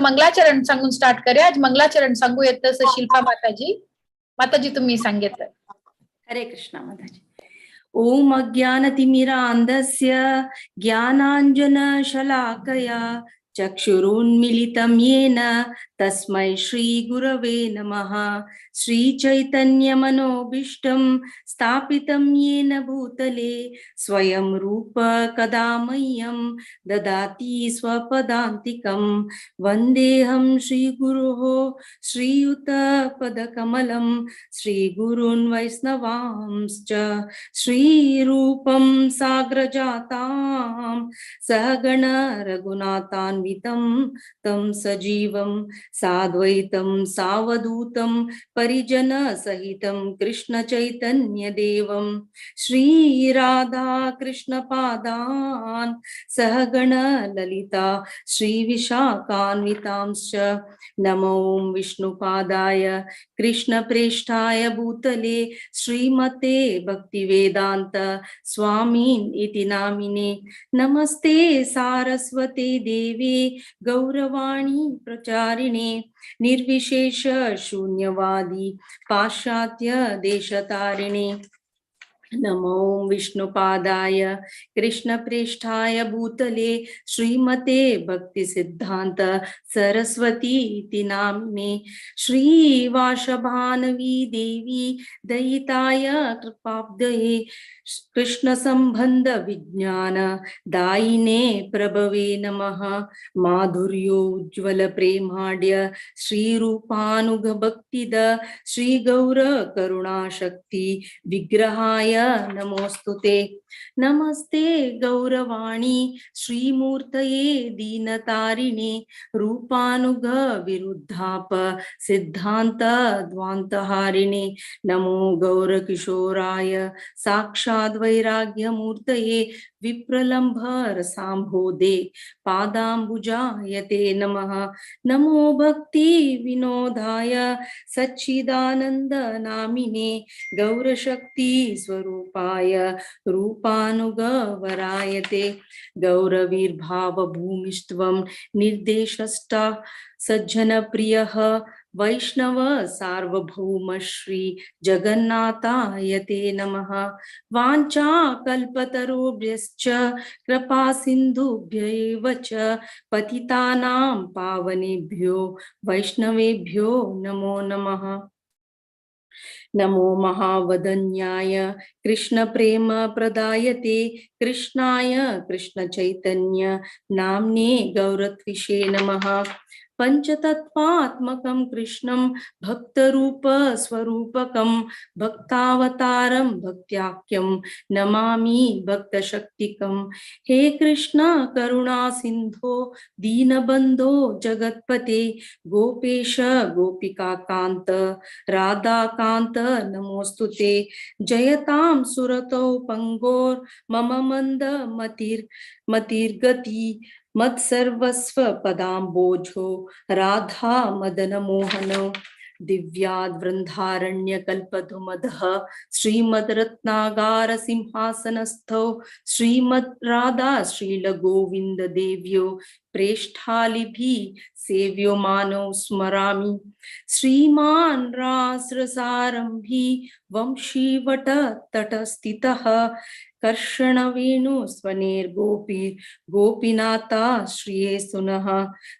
मंगलाचरण सांगून स्टार्ट करूया. आज मंगलाचरण सांगू येत शिल्पा माताजी. माताजी, तुम्ही सांगितलं. हरे कृष्णा माताजी. ॐ अज्ञानतिमिरान्धस्य ज्ञानाञ्जनशलाकया चक्षुरुन्मिलितं येन तस्मै श्रीगुरवे नमः. श्रीचैतन्यमनोभीष्टं स्थापितं येन भूतले स्वयं रूप कदा मह्यं ददाति स्वपदान्तिकं. वन्देऽहं श्रीगुरोः श्रीयुतपदकमलं श्रीगुरून् वैष्णवांश्च श्रीरूपं साग्रजातां सहगण रघुनाथान्वितं तं सजीवं साद्वैतं सावधूतं परिजन सहितं कृष्ण चैतन्य देवं श्री राधा कृष्ण पादान् सहगण ललिता श्री विशाखान्वितांश्च. नमो विष्णुपादाय कृष्ण प्रेष्ठाय भूतले श्रीमते भक्तिवेदांत स्वामीन् इति नामिने. नमस्ते सारस्वते देवे गौरवाणी प्रचारिणे निर्विशेष शून्यवादी पाश्चात्य देशतारिणे. नमो विष्णुपादाय कृष्णप्रेष्ठाय भूतले श्रीमते भक्तिसिद्धांत सरस्वती इति नामिने. श्री वृषभानवी देवी दयिताय कृपाब्धये कृष्ण संबंध विज्ञान दायिने प्रभवे नमः. माधुर्योज्ज्वल प्रेमाढ्य श्री रूपानुग भक्तिद श्री गौर करुणा शक्ति विग्रहाय नमोस्तुते. नमस्ते गौरवाणी श्रीमूर्तये दीनतारिणे रूपानुग विरुद्धाप सिद्धांत ध्वांतहारिणे. नमो गौरकिशोराय साक्षाद् वैराग्यमूर्तये विप्रलंभ रसांभोदे पादांबुजाय ते नमः. नमो भक्ति विनोदाय सच्चिदानंद नामिने गौरशक्ति स्वरूपाय रूपानुगवराय ते. गौरवीर्भाव भूमिस्त्वं निर्देशष्टा सज्जन प्रियः वैष्णव सार्वभौम श्री जगन्नाथाय ते नमः. वाञ्छा कल्पतरुभ्यश्च कृपा सिन्धुभ्य एव च पतितानां पावनेभ्यो वैष्णवेभ्यो नमो नमः. नमो महावदन्याय कृष्ण प्रेम प्रदायते कृष्णाय कृष्ण चैतन्य नाम्ने गौरत्विषे नमः. पंचतत्वात्मकं कृष्णं भक्तरूप स्वरूपकं भक्तावतारं भक्त्याख्यं नमामि भक्तशक्तिकं. हे कृष्ण करुणा सिंधो दीनबंधो जगत्पते गोपेश गोपिका कांत राधाकांत नमोस्तुते. जयतां सुरतौ पंगोर मम मंद मतिर्गति मत्सर्वस्व पदाम्बोजो राधा मदन मोहन. दिव्याद् वृन्दारण्य कल्पद्रुमदः श्रीमद् रत्नागार सिंहासनस्थौ श्रीमद् राधा श्रील गोविंद देव्यो प्रेष्ठालिभिः सेव्यो मानव स्मरामि. श्रीमान रासरसारंभी वंशीवट तटस्थितः कर्षण वेणु स्वनेर्गोपी गोपीनाथा श्रिये सुनः.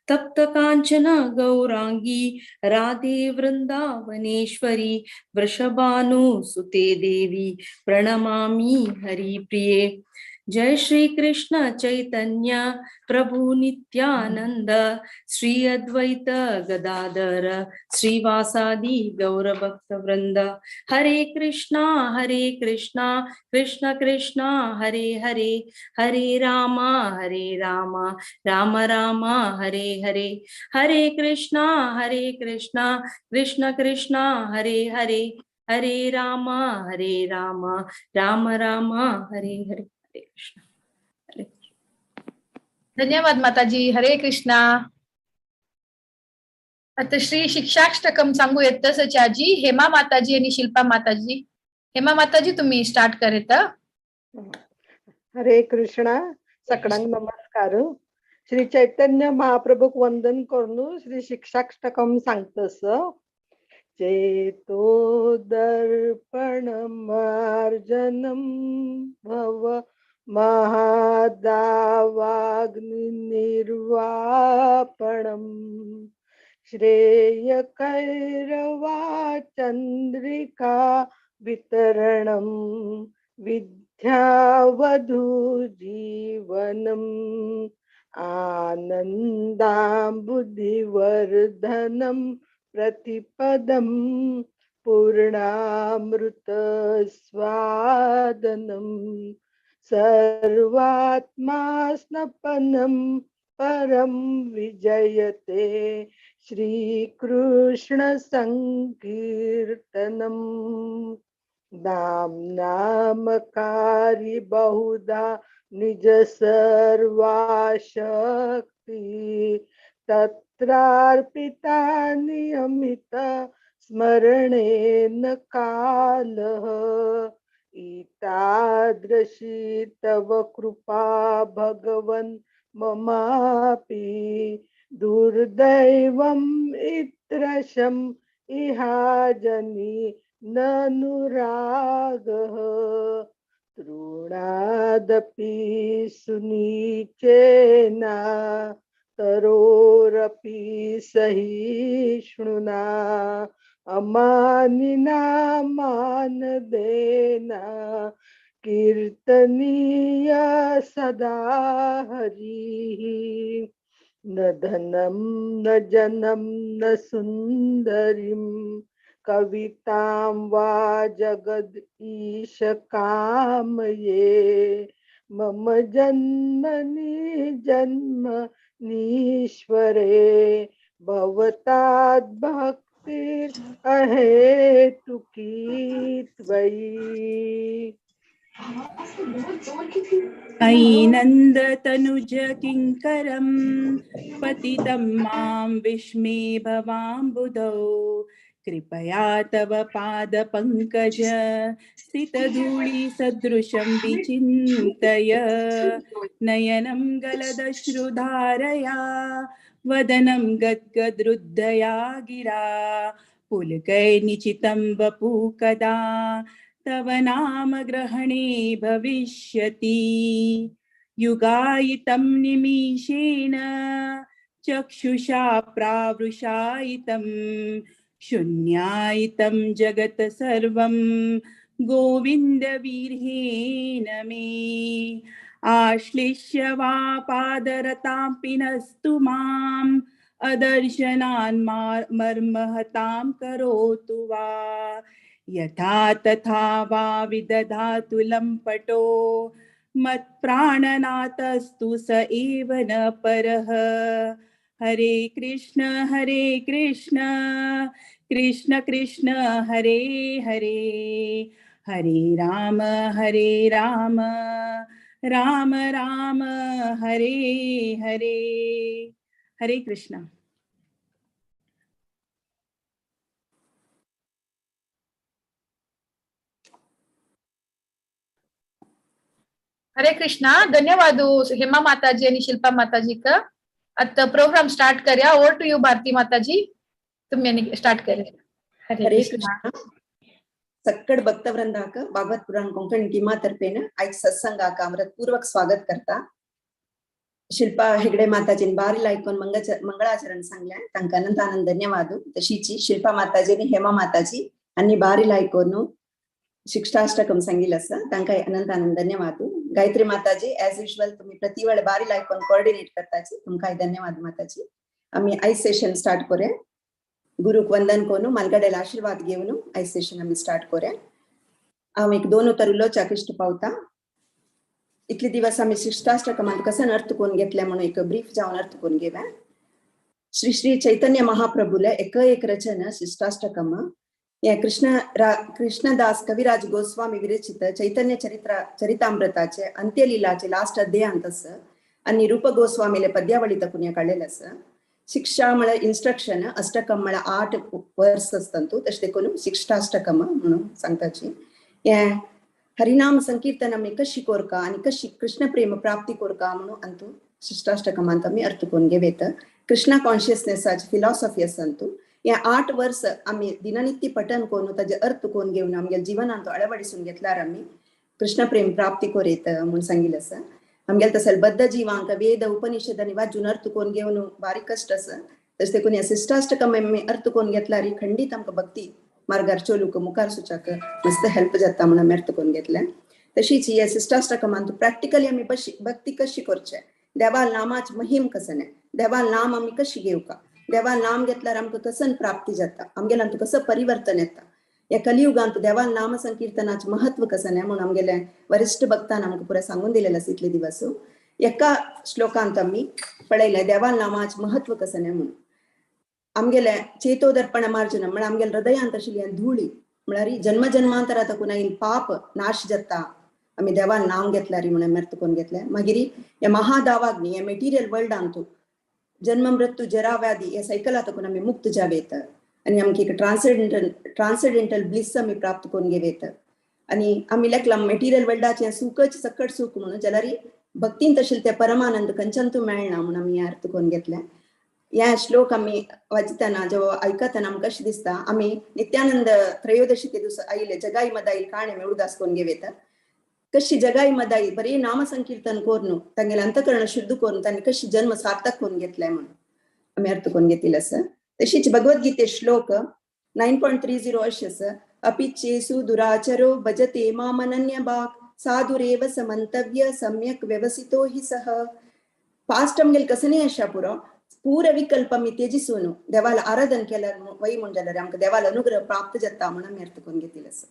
तप्त कांचन गौरांगी राधे वृंदावनेश्वरी वृषभानु सुते देवी प्रणमामि हरिप्रिये. जय श्री कृष्ण चैतन्य प्रभु नित्यानंद श्री अद्वैत गदाधर श्रीवासादि गौर भक्त वृंद. हरे कृष्णा कृष्ण कृष्णा हरे हरे, हरे रामा राम राम हरे हरे. हरे कृष्णा कृष्ण कृष्णा हरे हरे, हरे रामा राम राम हरे हरे. हरे कृष्ण हरे. धन्यवाद माताजी. हरे कृष्णा. आता श्री शिक्षाष्टकम सांगू येत सचाजी हेमा माताजी आणि शिल्पा माताजी. हेमा माताजी, तुम्ही स्टार्ट करेत. हरे कृष्णा. सगळ्यांक नमस्कार. श्री चैतन्य महाप्रभूक वंदन करून श्री शिक्षाष्टकम सांगतस. चेतो दर्पण मार्जनम भव महादावाग्नि निर्वापणम श्रेय कैरवा चंद्रिका वितरणम विद्यावधू जीवनम आनंदाम्बुधिवर्धनम प्रतिपदम पूर्णामृत स्वादनम सर्वात्मा स्नपनम परम विजयते श्री कृष्ण संकीर्तनम. नाम नामकारी बहुधा निज सर्वाशक्ती तत्रार्पिता नियमित स्मरणेन कालः एतादृशी तव कृपा भगवन् ममापि दुर्दैवम् ईदृशम् इहाजनि ननुरागः तृणादपि सुनीचेना तरोरपि सहिष्णुना अमानिना मानदेना कीर्तनीय सदा हरिः. न धनं न जनम न सुंदरीं कवितां वा जगद ईश कामये मम जन्मनि जन्म नीश्वरे भवताद् भक्तिर् अहेतुकी त्वयि. ऐनन्द तनुज किंकरं पतितं मां विस्मे भवाम्बुधौ कृपया तव पाद पंकज स्थितधूलि सदृशं विचिन्तय. नयनं गलदश्रुधारया वदनं गद्गद्रुद्धया गिरा पुलकैर्निचितं वपु कदा तव नाम ग्रहणे भविष्यति. युगायितं निमिषेण चक्षुषा प्रावृषायितं शून्यायितं जगत सर्वं गोविन्द वीर्हेण मे. आश्लिष्य वा पादरतां पिनस्तु माम् अदर्शनान् मर्महतां करोतु वा. यथा तथा वा विदधातु लम्पटो मत्प्राणनाथस्तु स एव न परः. हरे कृष्ण कृष्ण कृष्ण हरे हरे हरे राम राम राम हरे हरे. हरे कृष्ण. हरे कृष्णा. धन्यवाद हेमा माताजी आणि शिल्पा माताजी का. आता प्रोग्राम स्टार्ट करूया. ओव्हर टू you Bharti माताजी, तुम्ही स्टार्ट करूया. हरे कृष्ण. सक्कड भक्तवृंदाक भागवत पुराण कोंकण गिमा तर्फेन आयज सत्संगाक अमृतपूर्वक स्वागत करता. शिल्पा हेगडे माताजीन बारी लायकोन मंगळाचरण सांगल्या, तांकां अनंत आनंद धन्यवाद. तशीची शिल्पा माताजी आणि हेमा माताजी आणि बारी लायकोन शिक्षाष्टकम सांगितलं आसा, तांकां अनंत आनंद धन्यवाद. गायत्री माताजी एज युजल तुम्ही प्रतिवेळ बारी लायकोन कोऑर्डिनेट करताची, तुमकांय धन्यवाद माताजी. आमी आयज सेशन स्टार्ट करूया. गुरुक वंदन करून मालगडेला आशीर्वाद घेऊन आयज सेशन आमी स्टार्ट करूया. हांव एक दोन उतर उलोवच्याक इश्ट पावता. इतले दिवस आमी शिष्टाष्टकमांत कसन अर्थ करून घेतले म्हणून एक ब्रीफ जावन अर्थ करून घेवया. श्री श्री चैतन्य महाप्रभुले एक एक रचना शिष्टाष्टकम हे कृष्णदास कविराज गोस्वामी विरचित चैतन्य चरितामृताचे अंत्यलीलाचे लास्ट अध्यायांत आसा आनी रूप गोस्वामीले पद्यावळी तकून हें काडलेलें आसा. शिक्षा म्हळ्यार इन्स्ट्रक्शन, अष्टकम म्हळ्यार 8 वर्स आसता, तशें देखून शिक्षाष्टकम म्हणून सांगताची. हें हरिनाम संकीर्तन आमी कशी कोरका आनी कशी कृष्ण प्रेम प्राप्ती कोरका म्हणून अंतू शिष्टाष्टकमांत आमी अर्थ करून घेवेत. कृष्णा कॉन्शियसनेसाची फिलॉसॉफी आसा. हे 8 वर्स आमी दिननित्य पठन करून ताजे अर्थ करून घेवन आमगे जिवनांत अळवडिसून घेतल्यार आमी कृष्ण प्रेम प्राप्ती कोरेत म्हूण सांगिल्लें आसा. आमगेले तसले बद्ध जिवांक वेद उपनिषद आनी वाचून अर्थ करून घेवन बारीक कश्ट आसा. तशें देखून ह्या शिष्टाष्टकम आमी अर्थ करून घेतल्यार खंडीत आमकां भक्ती मार्गार चलूंक मुखार सुचाक मस्त हेल्प जाता म्हूण आमी अर्थ करून घेतलें. तशीच ह्या शिष्टाष्टकमांत प्रॅक्टिकली आमी भक्ती कशी करचे, देवाल नामाची महिम कसने, देवाल नाम आमी कशी घेवका, देवाल नाम घेतल्यार आमकां कसन प्राप्ती जाता, आमगेल्यान कसं परिवर्तन येता, ह्या कलियुगांत देवाल नाम संकीर्तनाचें महत्व कसने म्हूण आमगेले वरिष्ठ भक्तान आमकां पुराय सांगून दिलेलें आसा. इतले दिवस एका श्लोकांत आमी पळयलें देवाल नामाचें महत्व कसने म्हूण. आमगेले चेतोदर्पण मार्जन म्हळ्यार आमगेले हृदयांत आशिल्ली धुळी म्हळ्यार जन्म जन्मांतरा तकून आयिल्लें पाप नाश जाता आमी देवान नाम घेतल्यार म्हूण आमी अर्थ करून घेतलें. मागीर ह्या महादावाग्नी ह्या मेटिरियल वर्ल्डांत जन्म मृत्यू जरा व्याधी ह्या सायकला तकून आमी मुक्त जावेत आनी आमकां एक ट्रान्सेंडेंटल ब्लिस आमी प्राप्त करून घेवेत. आनी आमी लेखला मेटिरियल वर्ल्डाचें सुखच सकट सूख म्हणून जाल्यार भक्तीन तशें तें परमानंद खंयच्यान मेळना म्हूण आमी हें अर्थ करून घेतलें. ह्या श्लोक आमी वाचतना जेव्हा आयकतना आमकां कशें दिसता आमी नित्यानंद त्रयोदशी ते दिवस आयिल्ले जगाई मदाई काणी आमी उडगास करून घेवेत. कशी जगाई मदाई बरी नामसंकीर्तन करून तांगेलें अंतकरण शुद्ध करून तांणी कशी जन्म सार्थक करून घेतलें म्हणून आमी अर्थ करून घेतिल्लें आसा. तशीच भगवद्गीते श्लोक 9.30 अशें आसा. अपिचेसु दुराचरो भजते मामनन्य बाक साधुरेव समन्तव्य सम्यक व्यवसितो हि सह. पास्ट आमगेले कसनी आशा पुरो पूर विकल्प आमी त्यजिसून देवाल आराधन केल्यार वय म्हूण जाल्यार आमकां देवाल अनुग्रह प्राप्त जाता म्हूण आमी अर्थ करून घेतिल्लें आसा.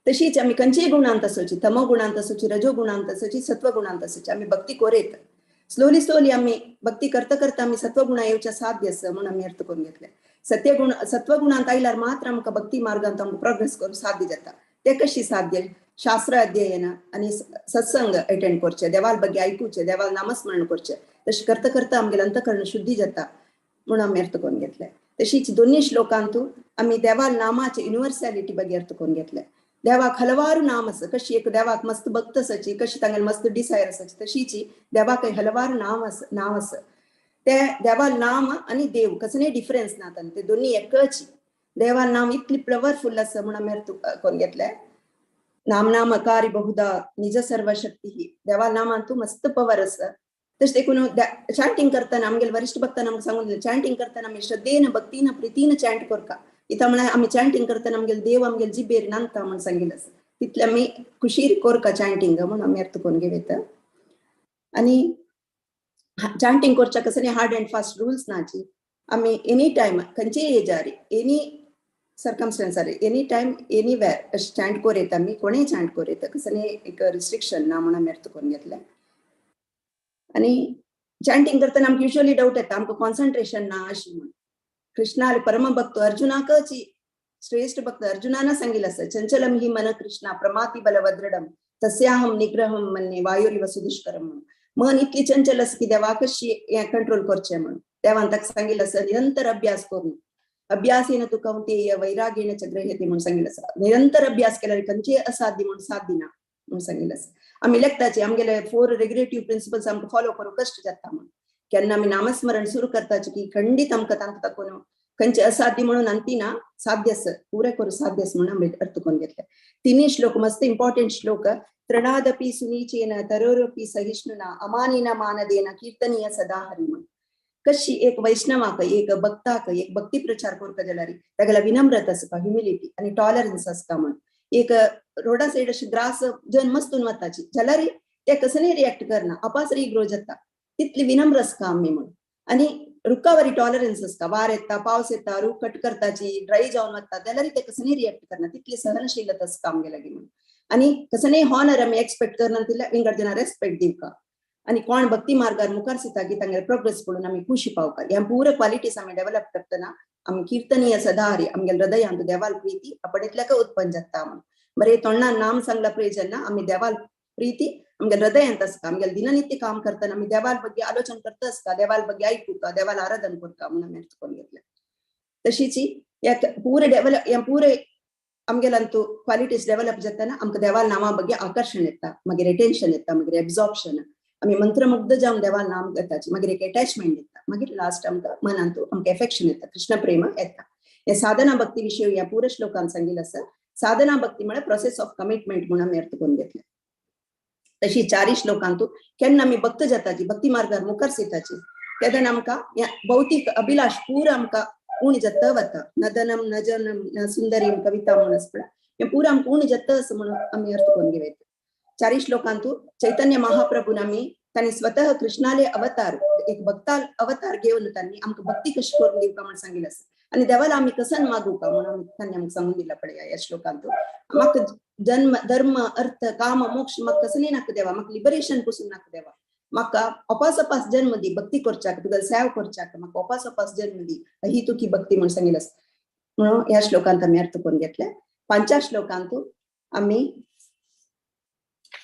तशीच आमी खंयचेय गुणांत आसोची, तमो गुणांत आसोची, रजो गुणांत आसोची, सत्व गुणांत आसोची, आमी भक्ती कोरेत. स्लोली स्लोली आमी भक्ती करता करता आमी सत्वगुणा येवच्या साध्य आसा म्हूण आमी अर्थ करून घेतले. सत्यगुण सत्वगुणांत आयल्यार मात्र आमकां भक्ती मार्गांत आमकां प्रोग्रेस करूंक साध्य जाता. ते कशी साध्य? शास्त्र अध्ययन आनी सत्संग अटेंड करचे, देवाल ಬಗ್ಗೆ आयकुचे, देवाल नामस्मरण करचे. तशें करता करता आमगेलें अंतकरण शुद्धी जाता म्हूण आमी अर्थ करून घेतले. तशीच दोन्ही श्लोकांतू आमी देवाल नामाचे युनिवर्सॅलिटी ಬಗ್ಗೆ अर्थ करून घेतले. देवाक हलवारू नाम आसा. कशी एक देवाक मस्त भक्त आसाची, कशी तांगेले मस्त डिसायर आसाची, तशीच देवाक हलवारू नाम आसा, नांव आसा. ते देवाल नाम आनी देव कसलेय डिफरन्स ना, ते दोन्ही एकच. देवाल नाम इतली पॉवरफुल आसा म्हूण आमी अर्थ करून घेतले. नाम नाम अकारी बहुधा निज सर्वशक्ती. देवाल नामांतू मस्त पवर आसा. तशें देखून चांटिंग करतना आमगेले वरिष्ठ भक्तान आमकां सांगून दिलें, चांटिंग करतना आमी श्रद्धेन भक्तीन प्रितीन चांट करका. इता म्हळ्यार आमी चांटिंग करतना आमगेले देव आमगेले जिबेर नांदता म्हूण सांगिल्लें आसा. तितलें आमी खुशीर कोरका चांटिंग म्हूण आमी अर्थ करून घेवयता. आनी चांटिंग करच्या कसली हार्ड अँड फास्ट रुल्स नाची. आमी एनी टायम खंयचेय एजार एनी सर्कमस्टन्सार एनी टायम एनीवेर अशें चांट कोरेता आमी, कोणेय चांट कोरेता, कसलें एक रिस्ट्रिक्शन ना म्हूण आमी अर्थ करून घेतलें. आनी चांटिंग करतना आमकां युजली डावट येता आमकां कॉन्सन्ट्रेशन ना अशी म्हूण. कृष्णाले परम भक्त अर्जुनाकच श्रेष्ठ भक्त अर्जुनान सांगिल्लें आसा, चंचलम हि मन कृष्णा प्रमाति बलवदृढम तस्याहम निग्रहम मन्ये वायुरिव सुदुष्करम म्हणून. मन इतली चंचल आसा की देवा कशी हें कंट्रोल करचें म्हणून देवान ताका सांगिल्लें आसा निरंतर अभ्यास करून. अभ्यासेन तु कौंतेय वैरागेण च गृह्यते म्हणून सांगिल्लें आसा. निरंतर अभ्यास केल्यार खंयचेय असाध्य म्हणून साध्य ना म्हणून सांगिल्लें आसा. आमी लेखताचे आमगेले 4 रेग्युलेटिव्ह प्रिंसिपल्स आमकां फॉलो करूंक कश्ट जाता म्हणून. केन्ना आमी नामस्मरण सुरू करताचे की खंडीत आमकां तांकां ताकून खंयचे असाध्य म्हणून अंती ना साध्य आसा, पुरें करूं साध्य आसा म्हणून आमी अर्थ करून घेतले. तिन्ही श्लोक मस्त इम्पॉर्टंट श्लोक. तृणादपि सुनीचेन तरोरपि सहिष्णुना अमानिन मानदेन कीर्तनीय सदा हरि म्हणून. कशी एक वैष्णवाक एक भक्ताक एक भक्ती प्रचार करता जाल्यार तागेल्या विनम्रता आसता, ह्युमिलिटी आनी टॉलरन्स आसता म्हणून. एक रोडा सायड अशी ग्रास जन मस्तून वताची जाल्यार ते कसलेय रिएक्ट करना, आपास रिग्रो जाता, तितली विनम्र आसता आमी म्हणून. आनी रुखावरी टॉलरन्स आसता, वार येता पावस येता रूख कट करताची ड्राय जावन वता जाल्यार ते कसलेय रिएक्ट करना, तितली सहनशीलता आसता आमगे लागीं म्हणून. आनी कसलेय हॉनर आमी एक्सपेक्ट करना तितल्या विंगड जाणां रेस्पेक्ट दिवका. आनी कोण भक्ती मार्गार मुखार दिता की तांगेले प्रोग्रेस पळोवन आमी खुशी पावता. ह्या पुरो क्वालिटीज आमी डेव्हलप करतना आमी कीर्तनीय सदा हरी आमगेले हृदयांत देवाल प्रिती आपणेतल्याक उत्पन्न जाता म्हणून. बरें तोंडान नाम सांगला प्रयोजन ना, आमी देवाल प्रिती आमगेले हृदयांत आसता. आमगेले दिननित्य काम करतना आमी देवाल ಬಗ್ಗೆ आलोचन करता आसता, देवाल ಬಗ್ಗೆ आयकुता, देवाल आराधन करता म्हणून आमी अर्थ करून घेतलें. तशीच ह्या पुरे डेव्हलप ह्या पुरे आमगेल्यांतू क्वालिटीज डेव्हलप जातना आमकां देवाल नामा ಬಗ್ಗೆ आकर्शण येता, मागीर रिटेन्शन येता, मागीर एब्जॉर्प्शन. आमी मंत्रमुग्ध जावन देवा नाम घेताची, मागीर एक अटॅचमेंट येता, मागीर लास्ट आमकां मनांत आमकां एफेक्शन येता, कृष्ण प्रेम येता. हे साधना भक्ती विशय ह्या पुरा श्लोकान सांगिल्लें आसा. साधना भक्ती म्हळ्यार प्रोसेस ऑफ कमिटमेंट म्हणून आमी अर्थ करून घेतले. तशी चारी श्लोकांतू केन्ना आमी भक्त जाताची, भक्ती मार्गार मुखार सरताची, तेन्ना आमकां ह्या भौतीक अभिलाष पुरा आमकां उण जाता वता. न धनम न जनम न सुंदरीम कविता म्हणून आसा पळय, हें पुरा आमकां उण जाता असो म्हणून आमी अर्थ करून घेवं येता. चारी श्लोकांतू चैतन्य महाप्रभून आमी तांणी स्वतः कृष्णाले अवतार, एक भक्ता अवतार घेवन तांणी आमकां भक्ती कशी करून दिवका म्हण सांगिल्लें आसा. आनी देवाला आमी कसन मागूका म्हणून तांणी आमकां सांगून दिला पळय ह्या श्लोकांतू. म्हाका जन्म धर्म अर्थ काम मोक्ष म्हाका कसली नाका देवा, म्हाका लिबरेशन पसून नाका देवा, म्हाका अपास अपास जन्म दी भक्ती करच्याक, तुका सेव करच्याक, म्हाका अपास अपास जन्म दी, ही तुकी भक्ती म्हण सांगिल्लें आसा. म्हणून ह्या श्लोकांत आमी अर्थ करून घेतले. पांचव्या श्लोकांतू आमी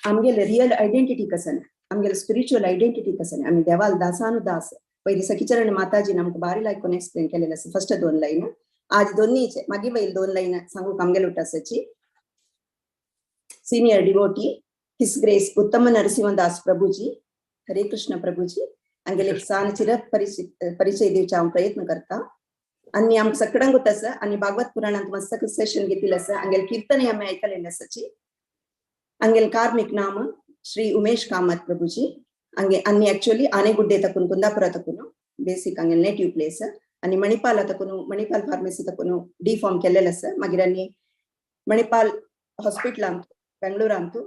आमगेले रियल आयडेंटिटी कसन, आमगेले स्पिरिच्युअल आयडेंटिटी कसन, आमी देवाल दासानुदास. पयली सखीचरण माताजीन आमकां बारी लायकून एक्सप्लेन केलेलें आसा फर्स्ट दोन लायन. आज दोन्हीचे मागीर वयले दोन लायन सांगूक आमगेले उठासाची. Senior devotee his grace Uttama Narasimhadas Prabhuji, Hare Krishna Prabhuji. हांगेले एक सान चिर परिचय दिवचे हांव प्रयत्न करता. आनी आमकां सगळ्यांकूच आसा आनी भागवत पुराणांत मस्त सेशन घेतिल्लें आसा. हांगेले कीर्तन आमी आयकलेलें आसाची. हांगेले कार्मिक नाम श्री उमेश कामत प्रभुजी. हांगे आनी एक्चुअली आनेगुड्डे तकून कुंदापुरा तकून बेसिक हांगेले नेटिव्ह प्लेस. आनी मणिपाल तकून मणिपाल फार्मसी तकून डी फॉर्म केलेलें आसा. मागीर आनी मणिपाल हॉस्पिटलांत बेंगळुरांत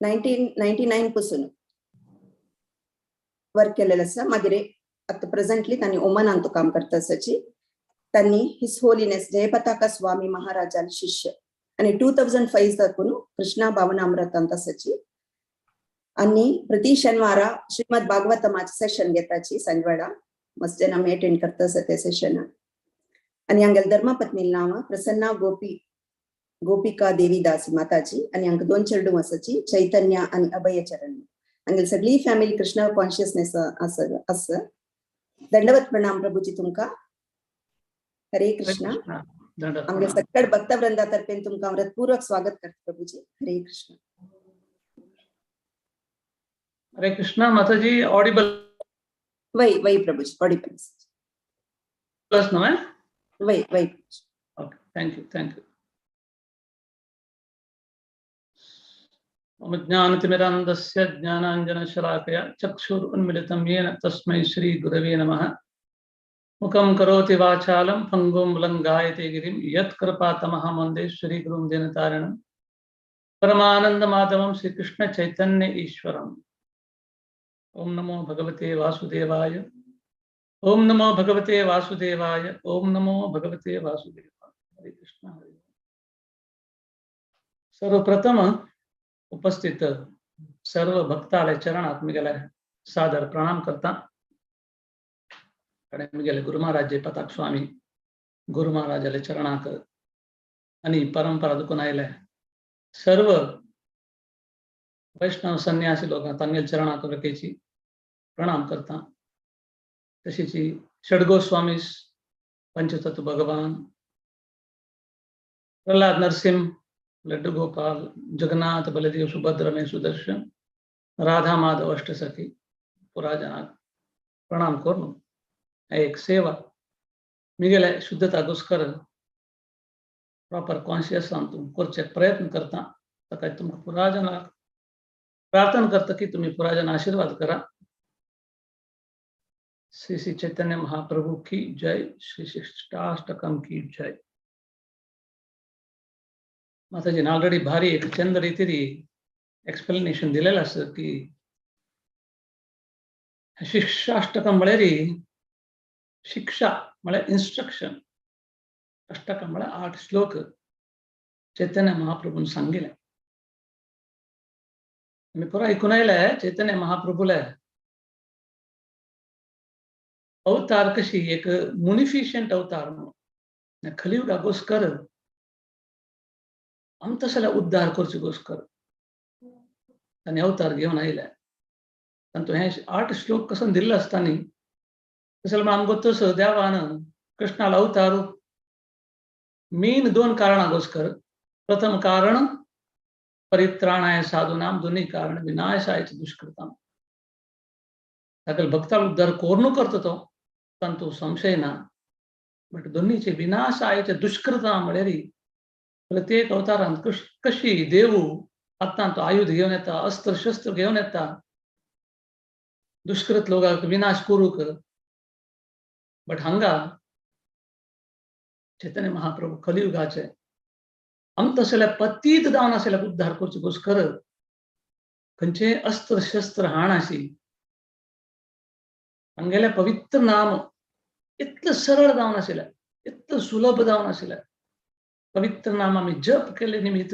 1999 पासून वर्क केलेलें आसा. मागीर आतां प्रेझेंटली तांणी ओमनांत काम करता आसाची. तांणी his holiness Jayapataka स्वामी महाराजान शिष्य आनी 2005 तकून कृष्णा भावनामृतांत आसाची. आनी प्रति शनिवारा श्रीमद भागवतमाचे सेशन घेताची सांजवेळा, मस्त जन आमी अटेंड करता आसा ते सेशन. आनी हांगेले धर्मपत्नी नांव प्रसन्ना गोपी गोपिका देवीदासी माताजी. आनी हांकां दोन चेडूं आसाची, चैतन्य आनी अभय चरण. हांगेली सगळी फॅमिली कृष्ण कॉन्शियसनेस आसा आसा. दंडवत प्रणाम प्रभुजी तुमकां. हरे कृष्ण. आमगे सगळ भक्तवृंदा तर्फेन तुमकां हृदपूर्वक स्वागत करता प्रभुजी. हरे कृष्ण. हरे कृष्णा माताजी, ऑडिबल? वै वै प्रभुजी, ऑडिबल. प्लस नव्हे? वै वै. Okay, thank you thank you. मम ज्ञानतिमिरान्धस्य ज्ञानाञ्जनशलाकया चक्षुरुन्मिलितं येन तस्मै श्रीगुरवे नमः. मुखं करोति वाचालं पङ्गुं लङ्घायते गिरिं यत्कृपातमहं वन्दे श्रीगुरुं दीनतारिणं परमानन्दमाधवं श्रीकृष्णचैतन्य ईश्वरम्. ओम नमो भगवते वासुदेवाय, ओम नमो भगवते वासुदेवाय, ओम नमो भगवते वासुदेवाय. हरे कृष्ण हरे. सर्वप्रथम उपस्थित सर्व भक्ताले चरणात मी गेले सादर प्रणाम करता. आणि मी गेले गुरु महाराज जयपताक स्वामी गुरु महाराजाले चरणाक आणि परंपरा दुखून आयले सर्व वैष्णव संन्यासी लोक तांगेल चरणाक रकेची प्रणाम करता. तशीची षडगोस्वामी, पंचतत्व भगवान, प्रल्हाद नरसिंह, लड्डू गोपाल, जगन्नाथ बलदेव सुभद्र में सुदर्शन, राधा माधव अष्टसखी पुराजनाक प्रणाम करून एक सेवा मिगेले शुद्धता गोस्कर प्रॉपर कॉन्शियस तुम करचे प्रयत्न करता. ताका तुमकां पुराजनाक प्रार्थना करता की तुम्ही पुराजन आशीर्वाद करा. श्री श्री चैतन्य महाप्रभु की जय, श्री शिष्टाष्टकम की जय. माताजीने ऑलरेडी भारी एक चंद रीतीरी एक्सप्लेनेशन दिलेलं असं की शिक्षाष्टकम म्हळ्यार शिक्षा म्हळ्यार इन्स्ट्रक्शन, अष्टकम म्हळ्यार 8 श्लोक चैतन्य महाप्रभून सांगितले. मी पुरा ऐकून आयले चैतन्य महाप्रभूला अवतार कशी एक मुनिफिशियंट अवतार म्हणून खलियुगा गोस्कर आमतसल्या उद्धार करचे गोस्कर तांणी अवतार घेवन आयले. तांतूं हे 8 श्लोक कसन दिल्ले आसतानी तशें आमकां तसो देवान कृष्णाला अवतार मेन 2 कारणां गोस्कर. प्रथम कारण परित्राणाय साधूनाम, दोन्ही कारण विनाशाय दुष्कृताम. तागेले भक्ताल उद्धार कोर्नू करता तो, तांतू संशय ना. बट दोन्हीचे विनाश आयचे दुष्कृता म्हळ्यार प्रत्येक अवतारान कशी देवू आतां तो आयुध घेवन येता, अस्त्र शस्त्र घेवन येता दुष्कृत लोकांक विनाश करूंक. बट हांगा चैतन्य महाप्रभू कलियुगाचे आम तसले पतीत जावन आशिल्ल्या उद्धार करचो गोस्कर खंयचे अस्त्र शस्त्र हाण आशी हांगेले पवित्र नाम इतलें सरळ जावन आशिल्लें, इतलें सुलभ जावन आशिल्लें. पवित्र नाम आमी जप केले निमित्त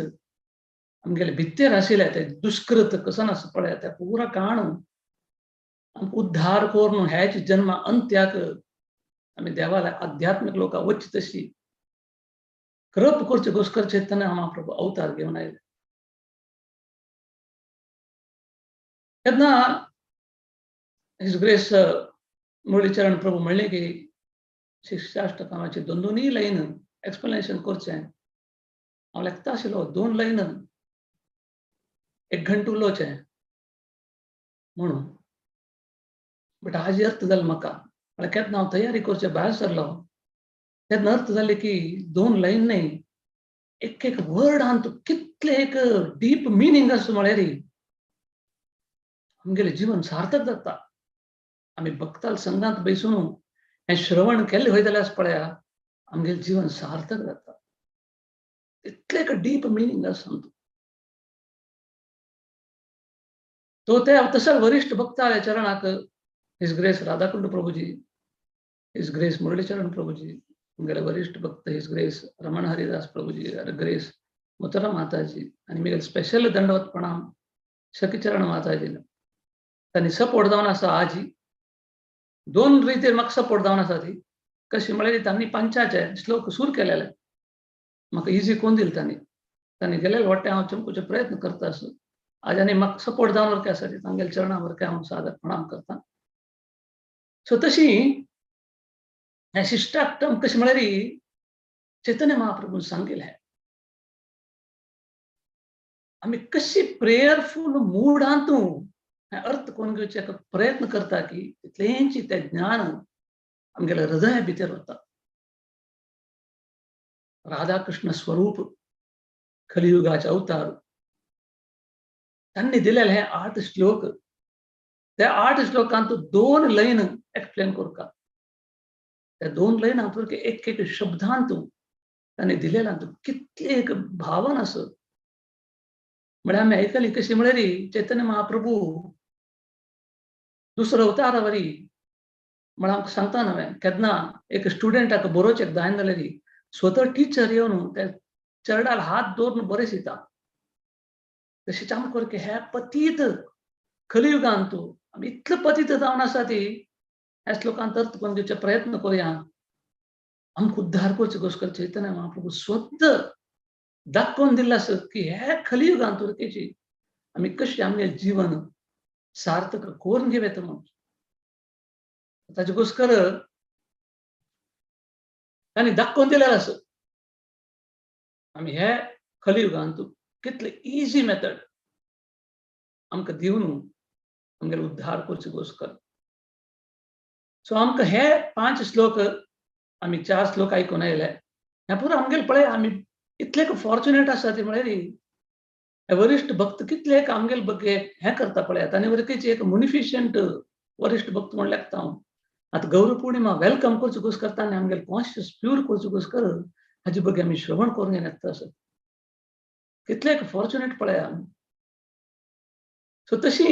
आमगेले भित्तेर आशिल्ले ते दुष्कृत कसन आसा पळय ते पुरा काण आमकां उद्धार करून ह्याच जन्मा अंत्याक आमी देवाला आध्यात्मीक लोकां वचची तशी कृप करचे गोस्कर चैतन्य महाप्रभू अवतार घेवन आयले. तेन्ना his grace Murlicharan प्रभू म्हणले की शिक्षाष्टकामाचे दोन दोनूय लायन एक्सप्लेनेशन करचें. हांव लेखता आशिल्लो दोन लायन एक घंटो उलोवचें म्हणून. बट आज अर्थ जालो म्हाका, म्हळ्यार केन्ना हांव तयारी करचे भायर सरलो तेन्ना अर्थ जालें की दोन लायन न्हय एक एक वर्डान कितलें एक डीप मिनींग आसा म्हळ्यार आमगेलें जीवन सार्थक जाता. आमी भक्ताल संघांत बसून हें श्रवण केल्लें वयता जाल्यार पळया आमगेलें जीवन सार्थक जाता. इतलें एक डीप मिनींग आसा. तो ते तसो वरिश्ठ भक्ताल्या चरणाक his grace Radhakund Prabhuji, his grace Murlicharan Prabhuji, आमगेले वरिश्ठ भक्त his grace Raman Haridas Prabhuji, grace Mutara Mataji आनी म्हगेले स्पेशल दंडवत प्रणाम सखीचरण माताजीन. तांणी सपोर्ट जावन आसा. आजी दोन रितीर म्हाका सपोर्ट जावन आसा. ती कशी म्हळ्यार तांणी पंचाचे श्लोक सूर केलेले म्हाका इजी कोण दिले तांणी, तांणी गेलेले वाटे हांव चमकुचे प्रयत्न करता आसूं. आज आनी म्हाका सपोर्ट जावन वरके आसा ती तांगेल्या चरणा वरके हांव सादर प्रणाम करता. सो तशी हें शिष्टाष्टम कशें म्हळ्यार चैतन्य महाप्रभून सांगिल्लें आमी कशी प्रेयरफूल मुडांतू अर्थ कोण घेवचे प्रयत्न करता की तितलेंच तें ज्ञान आमगेल्या हृदया भितर वता. राधाकृष्ण स्वरूप कलियुगाचे अवतार तांणी दिलेले हे 8 श्लोक. त्या 8 श्लोकांत 2 लायन एक्सप्लेन करता. त्या 2 लायनांत एक एक शब्दांत तांणी दिलेला कितले एक भावना आसा. म्हळ्यार आमी आयकली कशी म्हळ्यार चैतन्य महाप्रभू दुसरो अवतारावरी म्हळ्यार आमकां सांगता न्हय केन्ना एक स्टुडंटाक बरोवचें जायना जाल्यार स्वता टिचर येवन त्या चेरडार हात दवरून बरें शिता. तशेंच आमकां की ह्या पतीत कलियुगांत आमी इतले पतीत जावन आसा ती ह्या श्लोकांत अर्थ करून घेवचे प्रयत्न करुया. आमकां उद्धार करचे गोस्कर चैतन्य महाप्रभू स्वता दाखोवन दिल्लें आसा की ह्या कलियुगांत उरकेची आमी कशी आमगेलें जीवन सार्थक करून घेवं येता म्हणून. ताचे गोस्कर तांणी दाखोवन दिलेलें आसा आमी हे कलियुगांत कितले इजी मेथड आमकां दिवन आमगेले उद्धार करचे गोस्कर. सो आमकां हे 5 श्लोक आमी 4 श्लोक आयकून आयले. हें पुरो आमगेले पळय आमी इतले फॉर्च्युनेट आसा ती म्हळ्यार वरिश्ठ भक्त कितले एक आमगेले बगे हें करता पळयात आनी वरकेची एक मुनिफिशियंट वरिश्ठ भक्त म्हण लेखता हांव. आतां गौर पौर्णिमा welcome करचो गोस करता आनी आमगेले कॉन्शियस प्यूर करचो गोस कर हाजी बगे आमी श्रवण करून घेता आसत. कितले एक फॉर्च्युनेट पळया आमी. सो तशी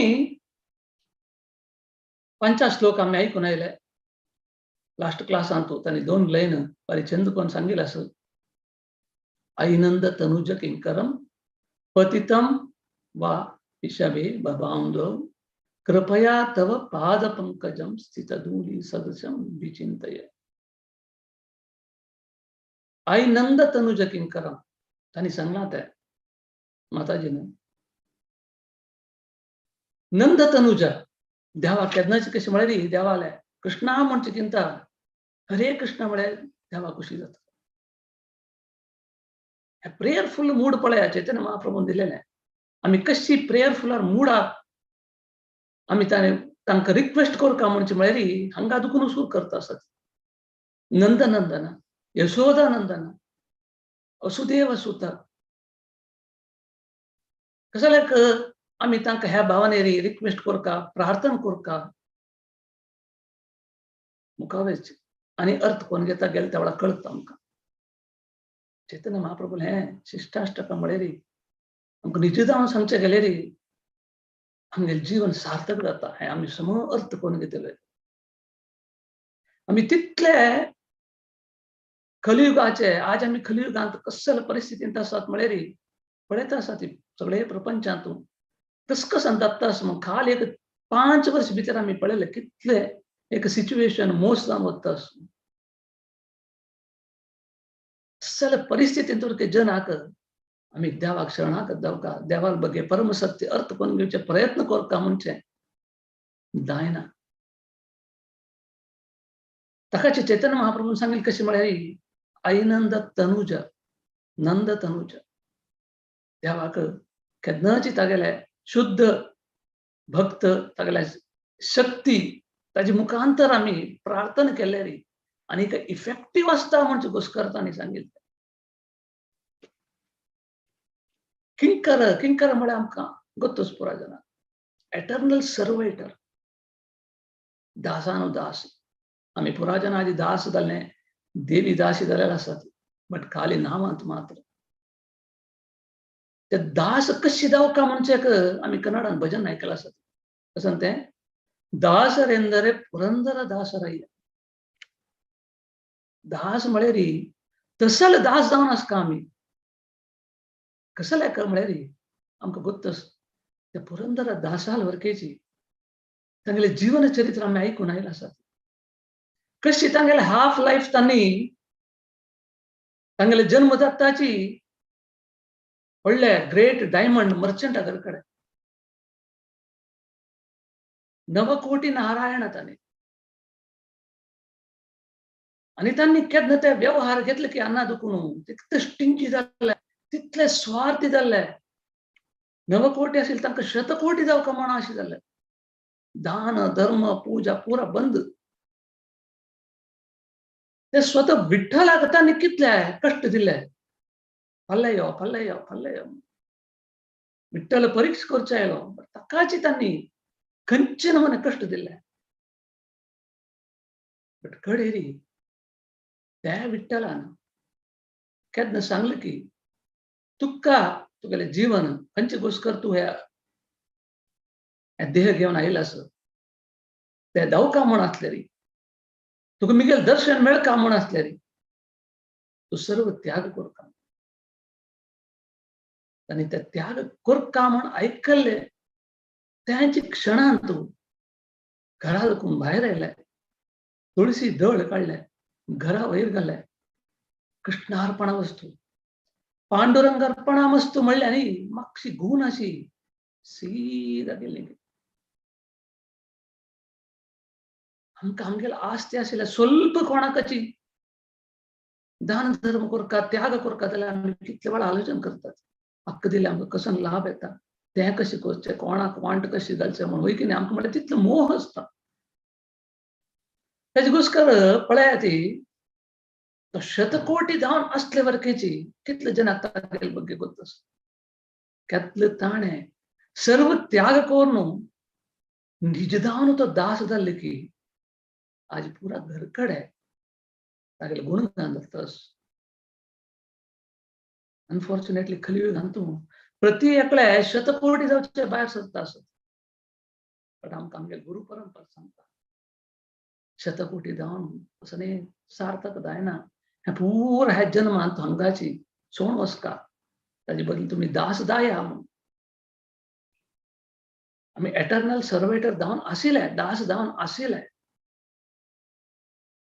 5 श्लोक आमी आयकून आयले. लास्ट क्लासांत तांणी 2 लायन बारी चंद कोण सांगिल्लें आसा. ऐनंद तनुज किंकरम पतितम वा विषवे भवांधो कृपया तव पाद पंकजम स्थितधूलि सदृशम विचिंतय. ऐनंद तनुज किंकरम तांणी सांगलां तें माताजीन. नंद तनुज देवा केन्नाच कशें म्हळ्यार देवाले कृष्णा म्हणचे चिंता हरे कृष्णा म्हळ्यार देवा खुशी जाता. प्रेयरफुल मूड पळया चैतन्य महाप्रभून दिलेलें. आमी कशी प्रेयरफुलार मुडाक आमी ताणें तांकां रिक्वेस्ट करका म्हणचे म्हळ्यार हांगा दुखून सूर करता आसत. नंदनंदन, यशोदा नंदन, वसुदेव सुत, कसल्याक आमी तांकां ह्या भावनेरी रिक्वेस्ट करका, प्रार्थना करका मुखावेच आनी अर्थ कोण घेता गेले त्या वेळार कळटा आमकां. चैतन्य महाप्रभू हें शिष्टाष्टकम म्हळेरी आमकां निज जावन सांगचें गेलेरी आमगेलें जीवन सार्थक जाता. हें आमी सम अर्थ कोण घेतले. आमी तितले कलियुगाचे, आज आमी कलियुगांत कसले परिस्थितींत आसात म्हळेरी पळयता आसा ती सगळे प्रपंचांत कस जाता आसा. म्हूण काल एक 5 वर्स भितर आमी पळयलें कितले एक सिच्युएशन मोस जावन वता आसा. सगळे परिस्थितींत उरके जनाक आमी देवाक शरणागत जावका, देवाक बगे परमसत्य अर्थ करून घेवचे प्रयत्न करका म्हणचे जायना. ताकाचे चैतन्य महाप्रभून सांगेल कशी म्हळ्यार आईनंद तनुज, नंद तनुज, देवाक केन्नाची तागेले शुद्ध भक्त तागेले शक्ती ताजे मुखांतर आमी प्रार्थना केले री आनी इफेक्टीव आसता म्हणजे गोस्कर तांणी सांगितलें. किंकर, किंकर म्हळ्यार आमकां गोत्तोच पुरा जाणा, एटर्नल सर्वेटर, दासानुदास. आमी पुरा जाणां आदी दास जाल्ले, देवी दासी जाल्ले आसात, बट खाली नामांत मात्र. ते दास कशी जावका म्हणचे आमी कन्नडान भजन आयकलां आसत, कसं तें दासरेंदरे पुरंदर दासरय्य. दास म्हळेरी तसल दास जावन आसका आमी. कसले म्हळेरी आमकां गोत्तस त्या पुरंदर दासाल वरकेची तांगेले जीवन चरित्र आमी आयकून आयला आसात. कशी तांगेले हाफ लायफ तांणी तांगेले जन्मदाताची व्हडले ग्रेट डायमंड मर्चंट घर कडेन नवकोटी नारायण तांणी आनी तांणी केन्ना ते व्यवहार घेतले की अन्ना दुखून तितले स्टिंची जाल्ले, तितले स्वार्थी जाल्ले. नवकोटी आशिल्ले तांकां शतकोटी जावका म्हण अशें जाल्ले. दान धर्म पूजा पुरा बंद. ते स्वतः विठ्ठलाक तांणी कितले कश्ट दिले, फाल्यां यो फाल्यां यो फाल्यां यो. विठ्ठल परीक्षा करचो आयलो ताकाची तांणी खंयचे नमूने कश्ट दिले. बट कडेरी त्या विठ्ठलान केन्ना सांगलें की तुका तुगेलें जीवन खंयचे गोस्कर तूं ह्या देह घेवन आयला आस ते दावका म्हूण आसले री, तुका मिगेल दर्शन मेळका म्हूण आसले री, तूं सर्व त्याग करका. आनी ते त्याग करका म्हूण आयकल्ले त्यांचे क्षणान तूं घरा दुखून भायर आयले, तुळसी दळ काडले, घरा वयर घाले, कृष्णार्पणा वस्तू पांडुरंग अर्पणा वस्तू म्हणले आनी मातशी गूण अशी सीदा गेली. आमकां आमगेले आस्ते आशिल्ले स्वल्प कोणाकाची दान धर्म करका त्याग करका जाल्यार आमी कितले वेळा आलोचन करतात. हक्क दिले आमकां कसो लाभ येता, तें कशें करचें, कोणाक वांट कशी घालचें म्हूण वय की न्ही, आमकां म्हणल्यार तितलो मोह आसता. ताजे गोस्कर पळया ती तो शतकोटी जावन असले वरकेची कितले जनाक तागेले बग्गे गोत्तस केतले ताणें सर्व त्याग करून निजदावन तो दास जाल्ले की आज पुरा घरकडे तागेले गुणगान जातस. अनफॉर्च्युनेटली कलियुगांत तूं प्रति एकले शतकोटी जावचे भायर सरता आसत, बट आमकां आमगे गुरु परंपरा सांगता शतकोटी जावन असं न्ही सार्थक जायना. हें पुरा ह्या जन्मांत हांगाची सोण वसका ताजे बदल तुमी दास दाया म्हूण. आमी एटर्नल सर्वेटर जावन आशिल्ले, दास जावन आशिल्ले.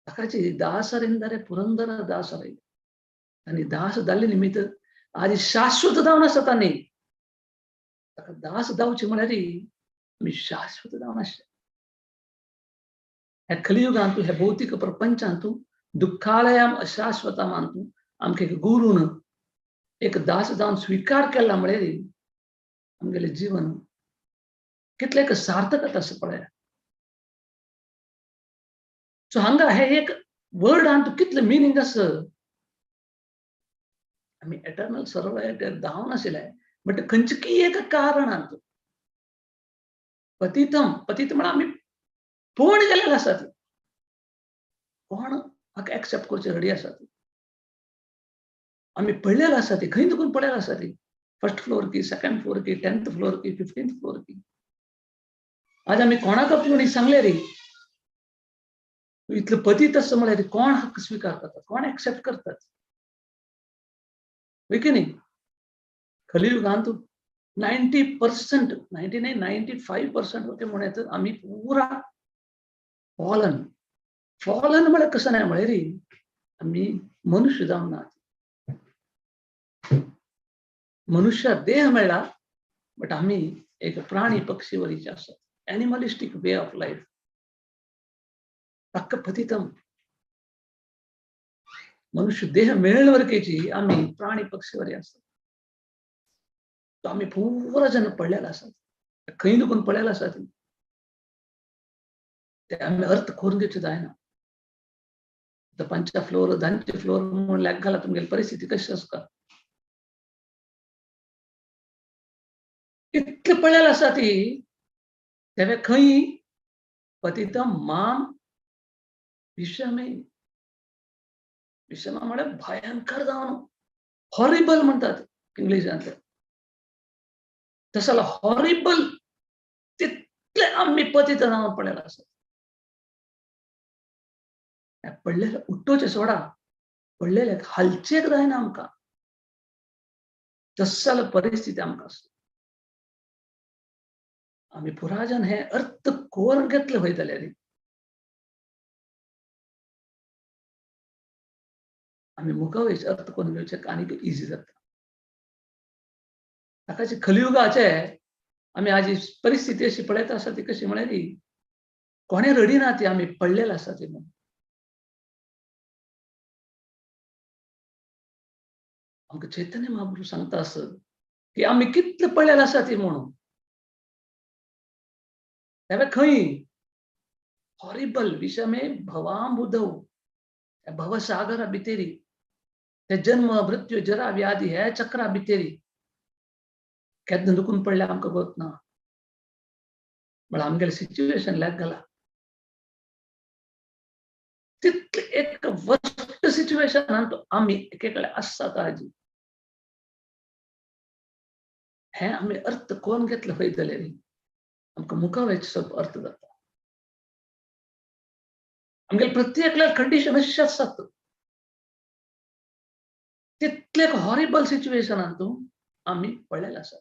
ताकाची दासरिंदरे पुरंदर दास आनी दास जाल्ले निमित्त आज शाश्वत जावन आसा तांणी. ताका दास जावचे म्हळ्यार आमी शाश्वत जावन आसले. ह्या कलियुगांतू ह्या भौतीक प्रपंचांतू दुःखालयाम अशाश्वता मानतू आमकां एक गुरून एक दास जावन स्विकार केला म्हळ्यार आमगेलें जीवन कितलें एक सार्थकता आसा पळया. सो हांगा हे एक वर्डान तूं कितलें मिनींग आसा. आमी एटर्नल सर्वायवर धांवन आशिल्ले, बट खंयचे एक कारणान पतितम, पतित म्हळ्यार आमी पोण गेलेले आसात. कोण हाका एक्सेप्ट करचे रेडी आसात? आमी पडलेले आसा ती, खंय दुखून पडलेले आसा ती, फर्स्ट फ्लोर की, सेकंड फ्लोर की, 10th floor की, 15th floor की. आज आमी कोणाक कोणी सांगले रे इतलं पतित आसा म्हळ्यार कोण हक्क स्विकार करतात, कोण एक्सेप्ट करतात, हय की न्ही? कलियुगांत 90%, 99, 95% ओके म्हणत आमी पुरा फॉलन. फॉलन म्हळ्यार कसं नाही म्हळ्यार रे आमी मनुष्य जावन ना, मनुष्य देह मेळ्ळा बट आमी एक प्राणी पक्षी वरीचे आसात, एनिमलिस्टीक वे ऑफ लायफ. ताका पतितम मनुष्य देह मेळवरकेची आमी प्राणी पक्षी वरी आसात. तो आमी पुरा जण पडलेले आसात, खंय दुखून पडलेले आसात ते आमी अर्थ करून घेवचे जायना. पंचा फ्लोर, धांचे फ्लोर म्हणून लॅक घाला, तुमगेली परिस्थिती कशी आसता, इतले पडलेले आसा ती. तेव्हा खंय पतितम माम विषमे, विषमा म्हळ्यार भयंकर जावन हॉरिबल म्हणतात इंग्लिशांतले, तसं हॉरिबल तितले आमी पतित जावन पडलेले आसात. पडलेले उठोचे सोडा, पडलेले हालचेक जायना आमकां, तसं परिस्थिती आमकां आसता. आमी पुराजन हे अर्थ कोरून घेतले वय जाल्यार आमी मुखावयच अर्थ करून घेवचे आनीक इजी जाता. ताकाचे कलियुगाचे आमी आजी परिस्थिती अशी पळयता आसा ती कशी म्हळ्यार कोणें रडिना ती, आमी पडलेले आसा ती म्हणून. आमकां चैतन्य महाप्रभू सांगता आस की आमी कितले पडलेले आसा ती म्हणून. तेव्हा खंय हॉरिबल विषमे भवांबुधौ, भवसागरा भितरी, ते जन्म मृत्यू जरा व्याधी ह्या चक्रा भितरी केन्ना दुखून पडले आमकां गोत ना, म्हळ्यार आमगेले सिच्युएशन लॅक घाला. तितले एक वर्स्ट सिच्युएशनान आमी एकेकडे आसात आजी. हे आमी अर्थ कोण घेतले खंय जाल्यार आमकां मुखावेच सब अर्थ जाता. आमगेले प्रत्येकल्या कंडिशन अशें आसात, तितले हॉरिबल सिच्युएशनान तूं आमी पडलेले आसात,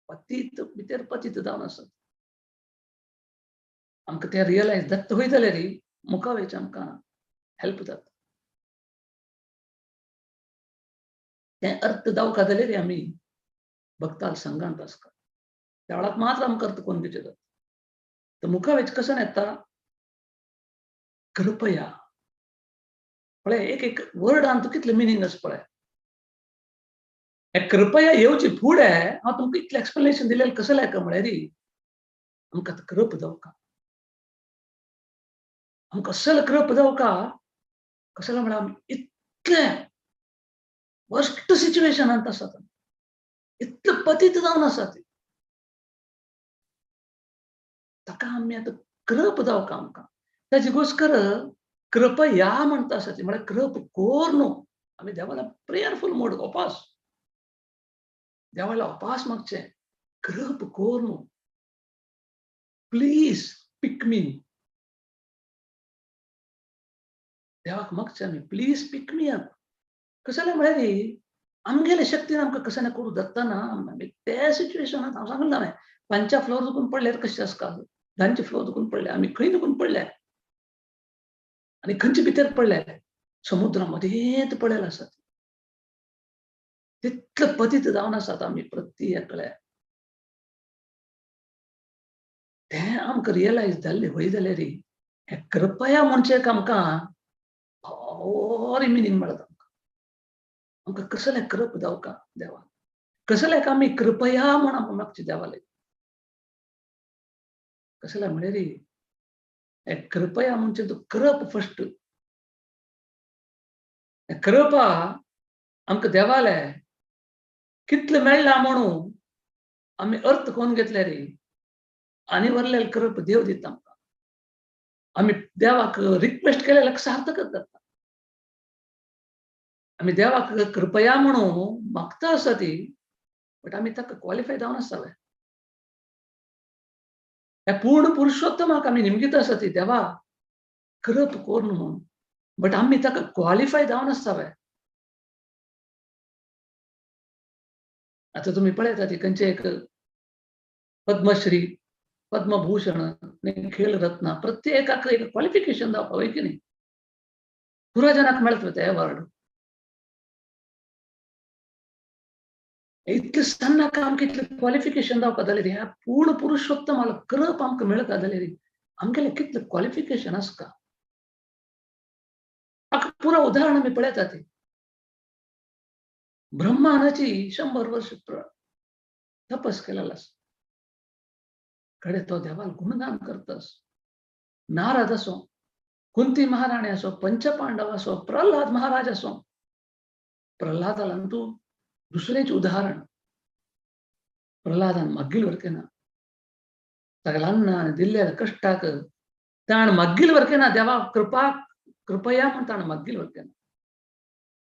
पतीत भितर पतीत जावन आसात. आमकां तें रियलायज जाता खंय जाल्यार मुखावेच आमकां हेल्प जाता. तें अर्थ जावका जाल्यार आमी भक्ताल संघांत आसता, त्या वेळार मात्र आमकां अर्थ कोण घेवचें जाता. तर मुखावेच कसं येता कृपया, पळय एक एक वर्डान तूं कितलें मिनींग आसा पळय. कृपया येवची फुडें हांव तुमकां इतलें एक्सप्लेनेशन दिलें कसं लायक म्हळ्यार आमकां कृप जावका, आमकां असल कृप जावका. कसलें म्हळ्यार आमी इतलें वर्स्ट सिच्युएशनांत आसात, इतलें पतीत जावन आसात, ताका आमी आतां कृप जावका आमकां. ताची गोस्कर कृपया म्हणटा आसा ती, म्हळ्यार कृप कोर न्हू. आमी देवाला प्रेयरफूल मोड उपास, देवाला उपास मागचें, कृप कोर न्हू, प्लीज पिक मी. देवाक मागचें आमी, प्लीज पिक मी अप. कसलें म्हळ्यार आमगेले शक्तीन आमकां कसं ना करूं जाता ना. आमी त्या सिच्युएशनांत हांव सांगलें ना, पंचा फ्लोर दुखून पडल्यार कशें आसता, धांचे फ्लोर दुखून पडले, आमी खंय दुखून पडले आनी खंयचे भितर पडले, समुद्रा मदेंत पडलेले आसात. तितले पतीत जावन आसात आमी प्रत्येकले. तें आमकां रियलायज जाल्लें खंय जाल्यार हें कृपया म्हणचें आमकां बरी मिनींग मेळटा. आमकां आमकां कसलें कृप जावका देवा, कसलें आमी कृपया म्हण आमकां मागचें देवाले. कसलें म्हळ्यार कृपया म्हणजे तो करप फस्ट. कृपा आमकां देवाले कितले मेळ्ळा म्हणून आमी अर्थ कोण घेतले रे आनी वरलेले कृप देव दिता आमकां. आमी देवाक रिक्वेस्ट केलें सार्थक जाता. आमी देवाक कृपया म्हणून मागता आसा ती, बट आमी ताका क्वॉलिफाय जावन आसताले. ह्या पूर्ण पुरुषोत्तमाक आमी निमगीत आसा ती देवा कृप कोर म्हणून, बट आमी ताका क्वॉलिफाय जावन आसतावे. आतां तुमी पळयता ती खंयचे एक पद्मश्री, पद्मभूषण, खेल रत्न, प्रत्येकाक एक क्वॉलिफिकेशन जावपा वय की न्ही. पुरा जनाक मेळटा ते अवॉर्ड. इतलें सन्नाक आमकां इतलें क्वॉलिफिकेशन जावपा जालें रे. ह्या पूर्ण पुरुषोत्तमाला कृप आमकां मेळटा जालें रे. आमगेलें कितलें क्वॉलिफिकेशन आसता. हाका पुरा उदाहरण आमी पळयता ती ब्रह्मानाची 100 वर्ष तपस केलेला आसा. कडे तो देवाल गुणगान करतास. नारद असो, कुंती महाराणी असो, पंचपांडव असो, प्रल्हाद महाराज असो. प्रल्हादाला तूं दुसरेंच उदाहरण. प्रल्हादान मागील वरकेना सगळ्यांना दिल्ल्या कष्टाक ताण मागील वरकेना देवा कृपा कृपया म्हण ताण मागील वरकेना.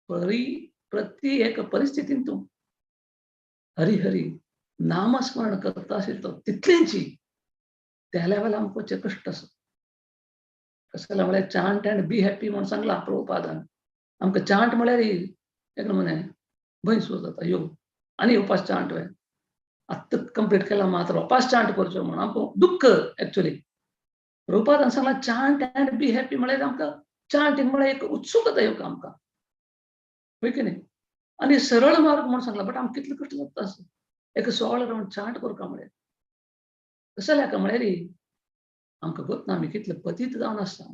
परी प्रति एक परिस्थितीन तूं हरी हरी नामस्मरण करता असेल तो तितलेंची त्या लेवल आमकां कष्ट आसा. कसं म्हळ्यार चांट अँड बी हॅपी म्हणून सांगला प्रभुपादान. आमकां चांट म्हळ्यार एक नमुने भंय सुरू जाता यो आनी उपास चांट वय आत्तां कंप्लीट केला मात्र उपास चांट करचो म्हणून आमकां दुःख. एक्चुअली प्रभुपादान सांगला चांट अँड बी हॅपी म्हळ्यार आमकां चांटींग म्हळ्यार एक उत्सुकता येवंक आमकां, हय की न्ही. आनी सरळ मार्ग म्हणून सांगला, बट आमकां कितले कश्ट जाता आसा एक 16 रावंड चांट करका म्हळ्यार. कसं लेका म्हळ्यार आमकां गोत ना आमी कितले पतीत जावन आसता.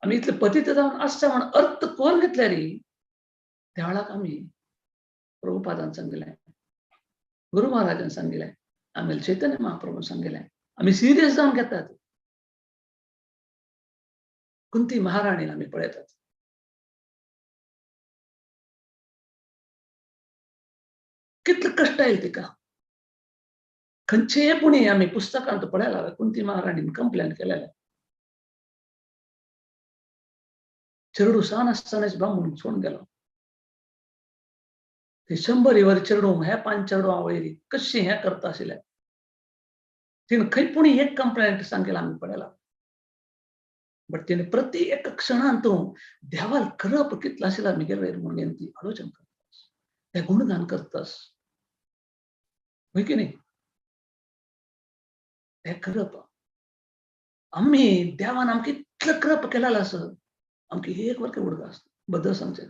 आमी इतले पतीत जावन आसता म्हण अर्थ कोण घेतले रे त्या वेळाक आमी प्रभुपादान सांगिल्लें, गुरु महाराजान सांगिल्लें, आमी चैतन्य महाप्रभून सांगिल्लें, आमी सिरियस जावन घेतात. कुंती महाराणीन आमी पळयतात. कितले कष्ट आयल तिका. खंयचेय पुणी आमी पुस्तकांत पळयला कुंती महाराणीन कंप्लेंट केलेले. चेडू सान आसतनाच बामून सोडून गेलो. ते 100 वर चेडू हे 5 चेडू आवयरी कशी हे करता आशिल्ले. तिणें खंय पुणी एक कंप्लेंट सांगिल्लें आमी पळयला. बट तिणें प्रति एक क्षणान तूं देवाल करप कितलो आशिल्ला मिगेल म्हणून ती आलोचन करतास, ते गुणगान करतास, हय की न्ही. ते करप आमी देवान आमकां इतलें करप केलेलें आसा आमकां एक वर उडगा आसता बद्दल सांगचें.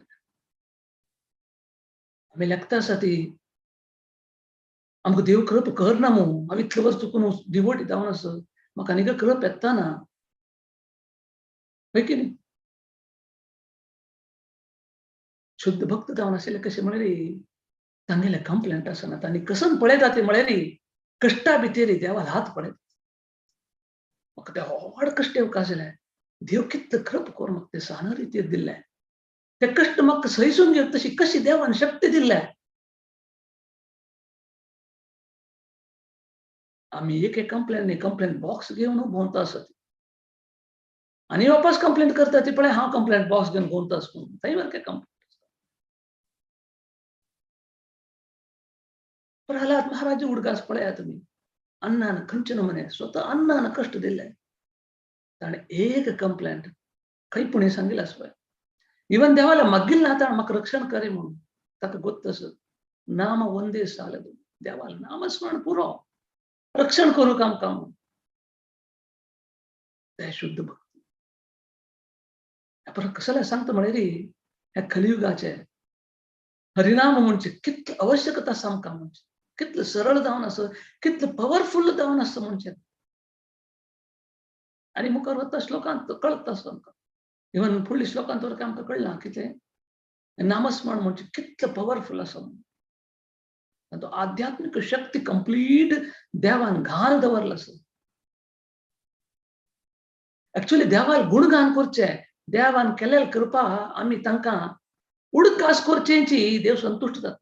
आमी लेखता आसा ती आमकां देव करप करना मू, हांव इतले वर्स चुकून दिवट जावन आसा म्हाका आनी करप येता ना, हय की न्ही. शुद्ध भक्त जावन आशिल्ले कशें म्हळ्यार तांगेले कंप्लेंट आसना. तांणी कसन पळयता ते म्हळ्यार कश्टा भितर देवाल हात पळयता. म्हाका ते व्हड कश्ट येवंक आशिल्ले. देव कितले कृप करून म्हाका ते सान रितीर दिल्ले. ते कश्ट म्हाका सहिसून घेवंक तशी कशी देवान शक्ती दिल्ले. आमी एक एक कंप्लेन न्ही कंप्लेन बॉक्स घेवन भोंवता आसत आनी वापस कंप्लेंट करता ती पळय हांव कंप्लेंट बॉक्स घेवन भोंवता आसता थंय सारकें कंप्लेंट. प्रल्हाद महाराज उडगास पळया तुमी अन्नान खंयचे नमुने स्वता अन्नान कश्ट दिल्ले. ताणें एक कंप्लेंट खंय पुणे सांगिल्लें आसपय. इवन देवाला मागिल्लें ना ताणें म्हाका रक्षण करे म्हणून. ताका गोत्त आसा नाम वंदे साल देवाला नामस्मरण पुरो रक्षण करूं आमकां म्हणून. ते शुद्ध भक्ती. परत कसलें सांगता म्हळ्यार ह्या कलियुगाचे हरिनाम म्हणजे कितली आवश्यकता आसा आमकां, म्हणजे कितलें सरळ जावन आसा, कितलें पवरफुल जावन आसा म्हणजे. आनी मुखार वता श्लोकांत कळता आसा आमकां. इवन फुडल्या श्लोकांत वर आमकां कळ्ळां कितें नामस्मरण म्हणजे कितलें पवरफुल आसा म्हणून. तो आध्यात्मिक शक्ती कंप्लीट देवान घाल दवरला आसा. एक्चुअली देवाल गुणगान करचे, देवान केलेल कृपा आमी तांकां उडकास करचेची देव संतुश्ट जाता.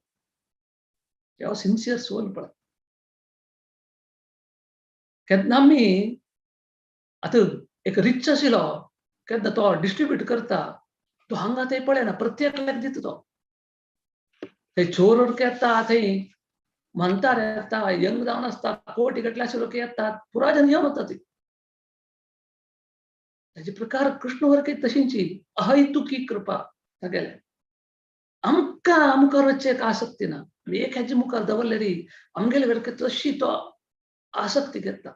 देव सिन्सियर सोल पळय. केन्ना आमी आतां एक रिच आशिल्लो केन्ना तो डिस्ट्रिब्यूट करता, तो हांगा थंय पळयना, प्रत्येकाक दिता तो. थंय चोर लोक येता, थंय म्हातार येता, यंग जावन आसता, कोटी गटले अशे लोक येतात, पुरा जन येवन वता. ती ताजे प्रकार कृष्ण वर्ग तशींची अहैतुकी कृपा तागेले. आमकां मुखार वचचे एक आसक्ती ना, आमी एक हेजे मुखार दवरले री आमगेले वर्ग तशी तो आसक्ती घेता.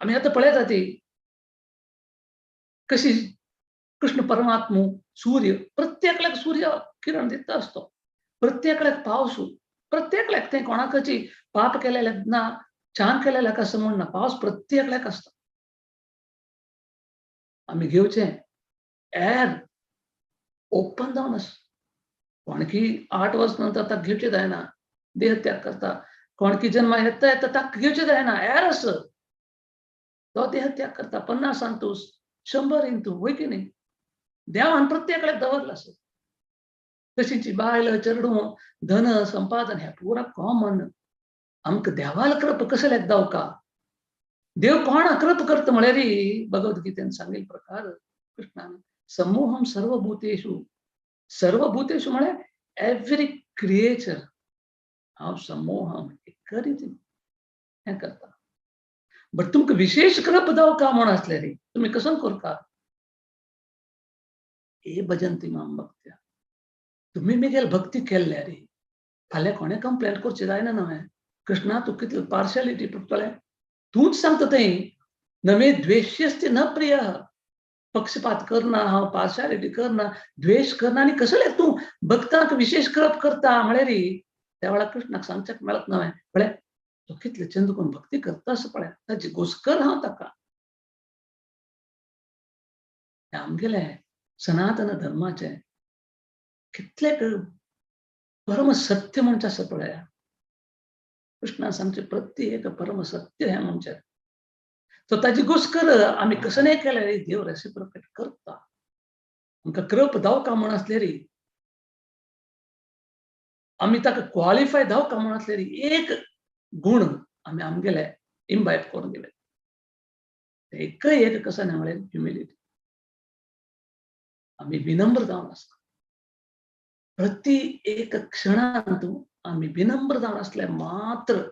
आमी आतां पळयता ती कशी कृष्ण परमात्मू सूर्य प्रत्येकल्याक सूर्य किरण दिता असतो, प्रत्येकल्याक पावस, प्रत्येकल्याक ते कोणाकची पाप केलेले ना छान केलेले कसं म्हण ना, पावस प्रत्येकल्याक आसता. आमी घेवचे एर ओपन जावन आस, कोणकी 8 वर्स नंतर ताका घेवचे जायना, देह त्याग करता, कोणकी जन्मा येता येता ताका घेवचे जायना, एर आस तो देह त्याग करता. 50 इंतू 100 इंतू वय की न्ही, देवान प्रत्येकाक दवरला आसा. तशीच बायल चेडूं धन संपादन हे पुरा कॉमन. आमकां देवाल कृप कसं लेख दावका, देव कोण कृप करता म्हळ्यार भगवद्गीतेन सांगिल्ले प्रकार कृष्णान समूहम सर्वभूतेषु, सर्वभूतेषु म्हळ्यार एवरी क्रिएचर हांव समूहम एक रितीन हें करता. बट तुमकां विशेष कृप दावका म्हण आसले रे तुमी कसो करता, हे भजनती माम भक्त्या, तुम्ही मिगेल भक्ती केल्ल्या रे फाल्यां कोणें कंप्लेंट करची जायना न्हय. कृष्णा तूं कितले पार्शियलिटी पळय, तूंच सांगता थंय नमे द्वेष्यस्ति न प्रिय, पक्षपात करना हांव, पार्शियलिटी करना, द्वेश करना, आनी कसले तूं भक्तांक विशेष कृप करता म्हळ्यार त्या वेळार कृष्णाक सांगच्याक मेळत न्हय. पळय तो कितले चंद करून भक्ती करता असो पळय, ताजी गोस्कर हांव ताका. आमगेले सनातन धर्माचे कितले परम सत्य म्हणचे आसा पळया, कृष्णा सांगचे प्रत्येक परम सत्य हें म्हणचे. तो ताजी गोस्कर आमी कसं नाही केलें देव रेसिप्रोकेट करता. आमकां कृप दावका म्हण आसले री, आमी ताका क्वॉलिफाय दावका म्हण आसले री, एक गुण आमी आमगेले इम्बायब करून गेले. एकय एक कसं न्हय म्हळ्यार ह्युमिलिटी, आमी विनम्र जावन आसता. प्रति एक क्षणांत आमी विनम्र जावन आसले मात्र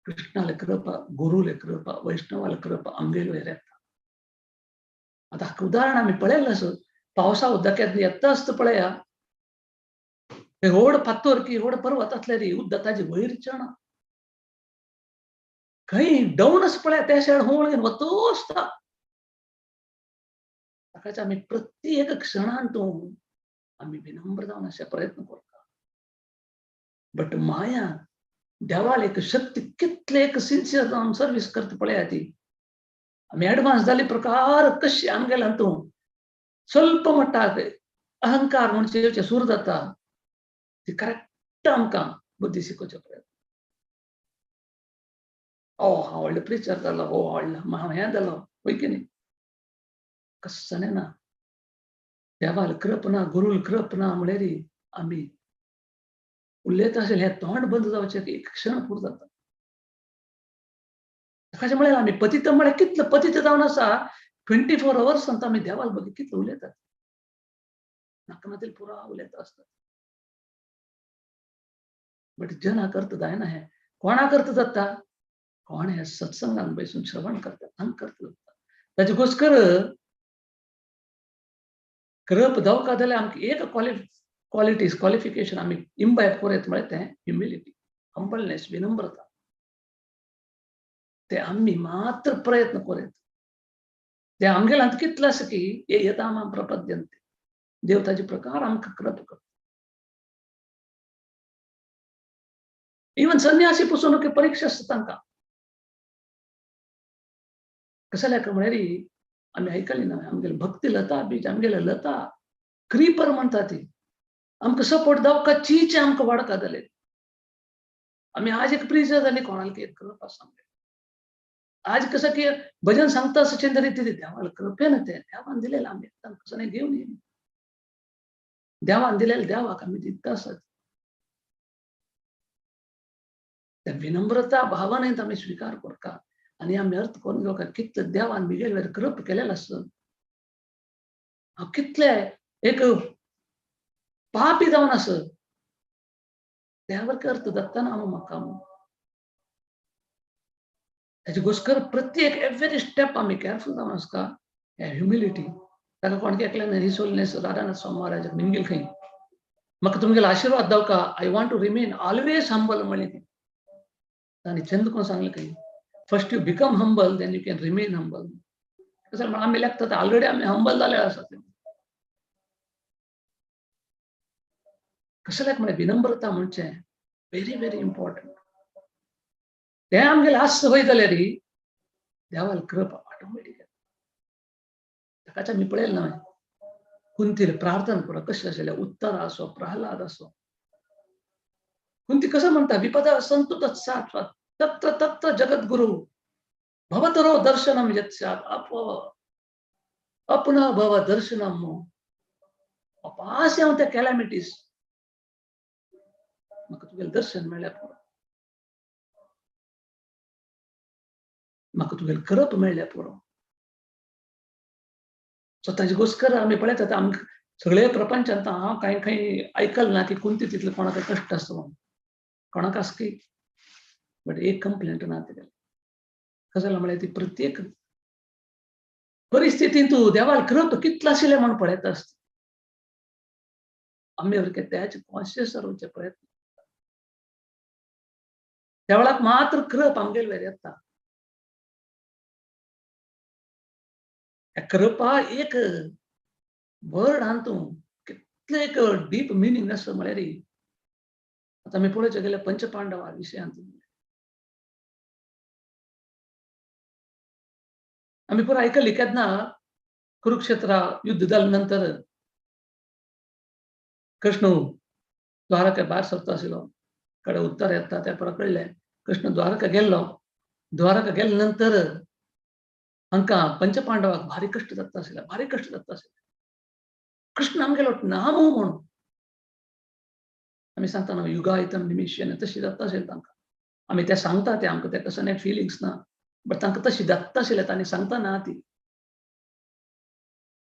कृष्णाले कृपा, गुरुले कृपा, वैष्णवाले कृपा आमगेलो येता. आतां हाका उदाहरण आमी पळयलें आसा, पावसा उदकांत येता आसता पळया, व्हड फातर की व्हड पर्वत आसले री उदक ताजे वयर चणा खंय डावन आसा पळया, त्या सायड होळ घेवन वतो आसता. ताकाच आमी प्रत्येक क्षणांत आमी विनम्र जावन अशे प्रयत्न करता. बट माया देवाल एक शक्ती कितले एक सिन्सियर जावन सर्वीस करता पळया ती. आमी एडवान्स जाल्ले प्रकार कशी आमगेल्या हातूंत स्वल्प म्हणटा अहंकार म्हणचे सूर जाता, ती करेक्ट आमकां बुद्धी शिकोवचे प्रयत्न. ओ हांव व्हडलो प्रिचर जालो, हो व्हडलो हांव हें जालो, वय की न्ही, कसं ना. देवाल कृप ना, गुरुल कृप ना म्हळ्यार आमी उलयता आशिल्लें हें तोंड बंद जावचें एक क्षण पूर जाता. ताकाचें म्हळ्यार आमी पतित म्हळ्यार कितले पतित जावन आसा, 24 अवर्स आमी देवाल बगी कितले उलयतात, नाका नातील पुरा उलयता आसतात. बट जना करता जायना, हें कोणा करता जाता, कोण हे सत्संगान बसून श्रवण करता तांकां करता जाता. ताजे गोस्कर कृप दावका जाल्यार आमकां एक क्वालिटीज क्वॉलिफिकेशन आमी इम्बायब करूं म्हळ्यार तें ह्युमिलिटी, हंबलनेस, विनम्रता. ते आमी मात्र प्रयत्न करूं. ते आमगेल्यांत कितलें आसा की हे येता आम प्रपद्यंते, देव ताजे प्रकार आमकां कृप करता. इवन संन्यासी पसून परीक्षा आसता तांकां. कसल्या म्हळ्यार आमी आयकली ना, आमगेले भक्ती लता बीज, आमगेले लता क्रीपर म्हणटा ती आमकां सपोर्ट दावका चीचे आमकां वाडका जाले. आमी आज एक प्रिजर जाली कोणाक एक कृप आसा. आज कसं की भजन सांगता असं चिंतन तिथे देवाला कृपेन ते देवान दिलेलं आम्ही कसं नाही घेऊन येईन. देवान दिलेलं देवाक आम्ही दिता आसत. त्या विनम्रता भावाने आम्ही स्वीकार करका आनी आमी अर्थ करून घेवका कितले देवान मिगेल वेर कृप केलेलं आसत. हांव कितले एक पापी जावन आसत त्यावर अर्थ दत्ताना हांव म्हाका ताचे गोस्कर प्रत्येक एवरी स्टेप आमी केअरफुल जावन आसता. ह्युमिलिटी ताका कोण एकल्यान रिसोलनेस राधानाथ स्वामी महाराजाक निमगेल खंय म्हाका तुमगेलो आशिर्वाद दावका I want to remain always humble म्हणलें. तांणी चंद कोण सांगलें खंय first you become humble then you can remain humble. कसं म्हण आमी लागता ऑलरेडी आमी हंबल जाले आसात. कसल्याक म्हळ्यार विनम्रता म्हणचें व्हेरी व्हेरी इम्पॉर्टंट. तें आमगेलें आस वयता जाल्यार देवाल कृपा ऑटोमॅटिक. ताकाच आमी पळयलें न्हय कुंतीर प्रार्थना करा कशें आशिल्लें उत्तर आसो प्रहलाद आसो. कुंती कसं म्हणटा विपदा संतु तत्सात्वत तत्र तत्र जगद्गुरु भवतरो दर्शनम यत्स्यात् अपुनः भव दर्शनम. अपास हांव त्या कॅलॅमिटीज म्हाका तुगेलें दर्शन मेळ्ळ्यार पुरो, म्हाका तुगेलें करप मेळ्ळ्यार पुरो. सो ताजे गोस्कर आमी पळयतात आमकां सगळे प्रपंचांत हांव कांय खंय आयकल ना की कुंती तितले कोणाक कश्ट आसता म्हणून कोणाक आसा की बट एक कंप्लेंट ना तिगेली. कशें जालां म्हळ्यार ती प्रत्येक परिस्थितींत तूं देवाल कृप कितलो आशिल्लें म्हूण पळयता आसता. आमी सारके त्याच कॉन्शियस जावचे प्रयत्न त्या वेळाक मात्र कृप आमगेल वेर येता. कृपा एक वर्ड आहा तूं कितलें एक डीप मिनींग आसा म्हळ्यार आतां आमी पळोवचें गेल्यार पंचपांडवा विशयांत आमी पुरा आयकली केन्ना कुरुक्षेत्रा युद्ध जाले नंतर कृष्ण द्वारका भायर सरता आशिल्लो कडे उत्तर येता त्या पुरा कळ्ळें कृष्ण द्वारका गेल्लो. द्वारका गेले नंतर हांकां पंचपांडवाक भारी कश्ट जाता आशिल्ले भारी कश्ट जाता आशिल्ले. कृष्ण आमगेलो नामू म्हणून आमी सांगता न्हू युगायतम निमिश्यन तशी जाता आशिल्लें तांकां. आमी ते सांगता ते आमकां ते कसलें फिलिंग्स ना बट तांकां तशी जाता आशिल्लें तांणी सांगता ना ती.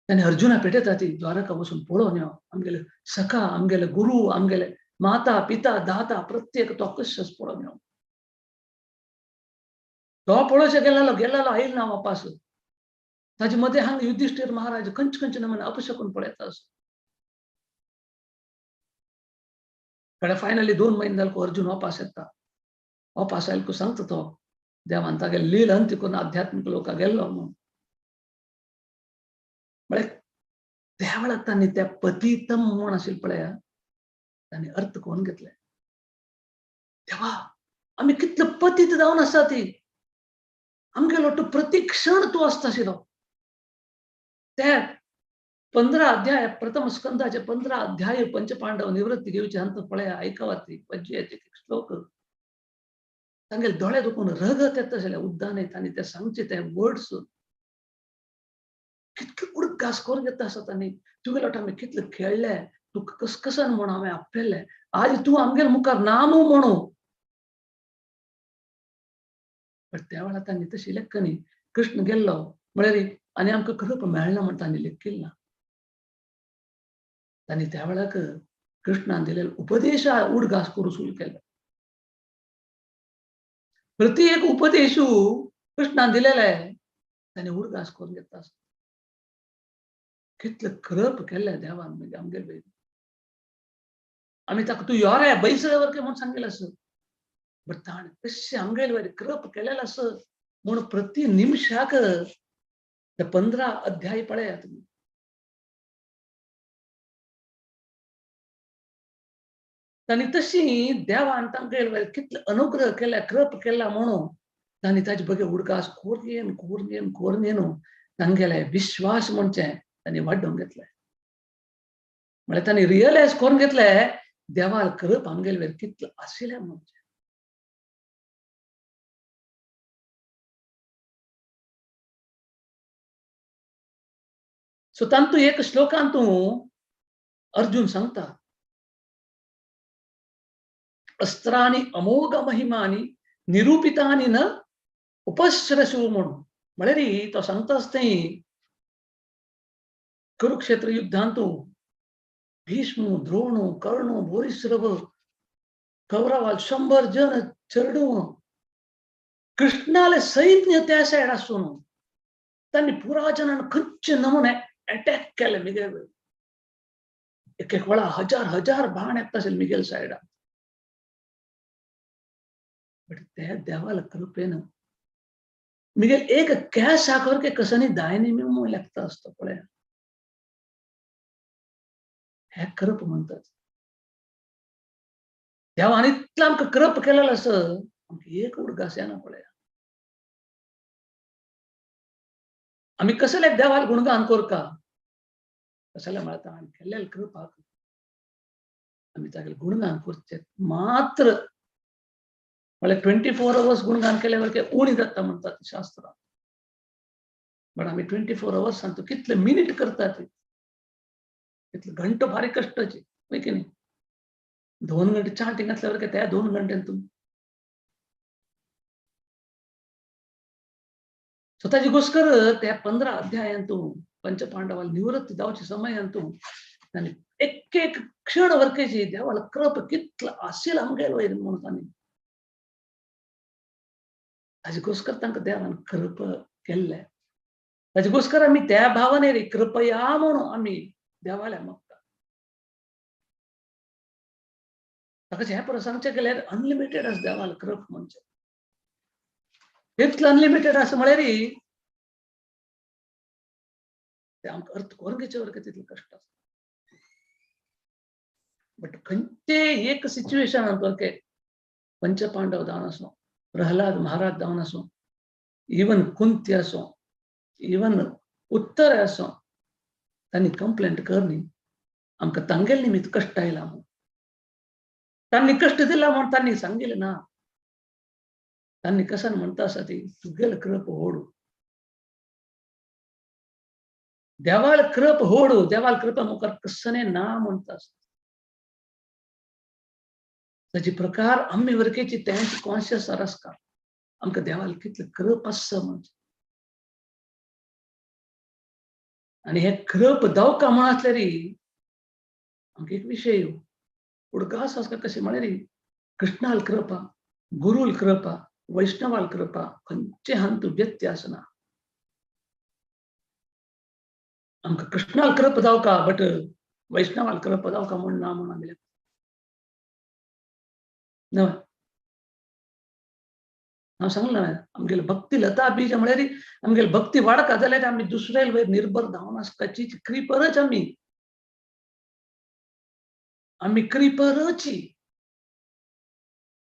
तांणी अर्जुना पेटयता ती द्वारका वचून पळोवन यो आमगेले सखा आमगेले गुरू आमगेले माता पिता दाता प्रत्येक तो कशेंच पळोवन यो. तो पळोवचें गेलेलो गेलेलो आयल ना वापास. ताजे मदें हांगा युधिष्ठिर महाराज खंयचे खंयचे नमुने अपशकून पळयता आसो. कडेन फायनली 2 म्हयने जाले अर्जुन वापास येता. वापास आयलो सांगता तो देवान तागेले लील अंत करून आध्यात्मीक लोकां गेल्लो म्हणून. म्हळ्यार त्या वेळार तांणी त्या पतितम म्हूण आशिल्लें पळया तांणी अर्थ कोण घेतले. देवा आमी कितले पतीत जावन आसा ती आमगेलो तूं प्रतिक्षण तूं आसता आशिल्लो. त्या 15 अध्याय प्रथम स्कंदाचे 15 अध्याय पंचपांडव निवृत्ती घेवचे हंत पळया आयकवाती पज्याचे श्लोक तांगेले दोळे दुखून रगत येता आशिल्लें उद्दान येता आनी ते सांगचे ते वर्ड्स कितले उडगास करून घेता आसा तांणी. तुगेलो आमी कितले खेळ्ळे तूं कसकसन म्हणून हांवें आपयल्लें आज तूं आमगेले मुखार नामू म्हणू. बट त्या वेळार तांणी तशी लेख न्ही कृष्ण गेल्लो म्हळ्यार आनी आमकां कृप मेळना म्हण तांणी लेखिल्लें ना. तांणी त्या वेळाक कृष्णान दिलेलो उपदेश उडगास करून सुरू केलो. प्रति एक उपदेशू कृष्णान दिलेले तांणी उडगास करून घेता आसता. कितले कृप केल्ले देवान म्हणजे आमगेले वयर. आमी ताका तूं यो रे बैसळे वरके म्हूण सांगलें आसा बट ताणें कशें आमगेले वयर कृप केलेलें आसा म्हूण प्रति निमशाक ते 15 अध्याय पळयात तुमी. तांणी तशी देवान तांगेले वयर कितले अनुग्रह केल्या कृप केला म्हणून तांणी ताजे बगे उडगास कोरयेन कोरयेन कोरयेन तांगेले विश्वास म्हणचे तांणी वाडोवन घेतले. म्हळ्यार तांणी रियलायज करून घेतले देवाल कृप आमगेले वयर कितले आशिल्लें म्हणचे. सो तांतू एक श्लोकांतू अर्जुन सांगता, अस्त्रानी अमोघ महिमानी निरूपितानी न उपश्रसु म्हणून. म्हळ्यार तो सांगता आसता कुरुक्षेत्र युद्धांतू भीष्म, द्रोण, कर्ण, भूरिश्रव, कौरवाल 100 जण चेडू कृष्णाले सैन्य त्या सायड आसून तांणी पुरा जणान खंयचे नमुने अटॅक केले मिगेल. एक एक वेळा हजार हजार बाण येता आशिल्ले मिगेल सायडा. बट त्या देवाला कृपेन मिगेल एक कॅस साखर के कसनी दायनी मी लागता असतो पळया. हे कृप म्हणतात. देवान इतलं आमकां कृप केलेलं आसा, आमकां एक उडगास येना पळया. आमी कसले देवाल गुणगान करता, कसले म्हणता आमी केल्लेले कृपाक आमी तागेले गुणगान करचे मात्र. म्हळ्यार 24 अवर्स गुणगान केल्यावर उणी जाता म्हणतात शास्त्रां. बट आमी 24 अवर्स सांगतो कितले मिनीट करतात, कितले घंटो भारी कष्टाचे वय की नाही. 2 घंटे चांटिंग घातल्यावर त्या 2 घंट्यान तूं स्वतःची गोस्कर त्या 15 अध्यायांतू पंचपांडवाला निवृत्ती जावची समयांतू तांणी एक एक क्षण वरकेची देवाला कृप कितलं असेल आमगेल वयर म्हणून तांणी ताजी गोस्कर तांकां देवान कृप केल्ले. ताजी गोस्कर आमी त्या भावाने रे कृपया म्हणून आमी देवाल्या मागता. ताका हें परत सांगचें केल्यार अनलिमिटेड आसा देवाला कृप म्हणजे. इतलें अनलिमिटेड आसा म्हळ्यार ते आमकां अर्थ करून घेवचे वरके तितलें कश्ट आसा. बट खंयचे एक सिच्युएशन वरके पंचपांडव जावन आसूं, प्रहलाद महाराज जावन आसूं, इवन कुंती आसूं, इवन उत्तर आसूं, तांणी कंप्लेंट करनी आमकां तांगेले निमित्त कश्ट आयला म्हणून. तांणी कश्ट दिला म्हणून तांणी सांगिल्लें ना. तांणी कसन म्हणटा आसा ती तुगेल कृप होडू, देवाल कृप होडू, देवाल कृपा मुखार कसने ना म्हणटा आसा. ताची प्रकार आमी वरकेची तेंच कॉन्शियस आसता आमकां देवाल कितले कृप आसा म्हणजे. आनी हे कृप दवका म्हण आसल्यार आमकां एक विशय उडगास आसता कशें म्हळ्यार कृष्णाल कृपा, गुरूल कृपा, वैष्णवाल कृपा खंयचे हांतू व्यत्य आसना. आमकां कृष्णाल कृप जावका बट वैष्णवाल कृप जावका म्हूण ना म्हूण आमी न्हय. हांव सांगलें ना आमगेले भक्ती लता बीज म्हळ्यार आमगेले भक्ती वाडका जाल्यार आमी दुसऱ्या वयर निर्भर जावन आसपाची क्रिपरच आमी आमी क्रिपरची.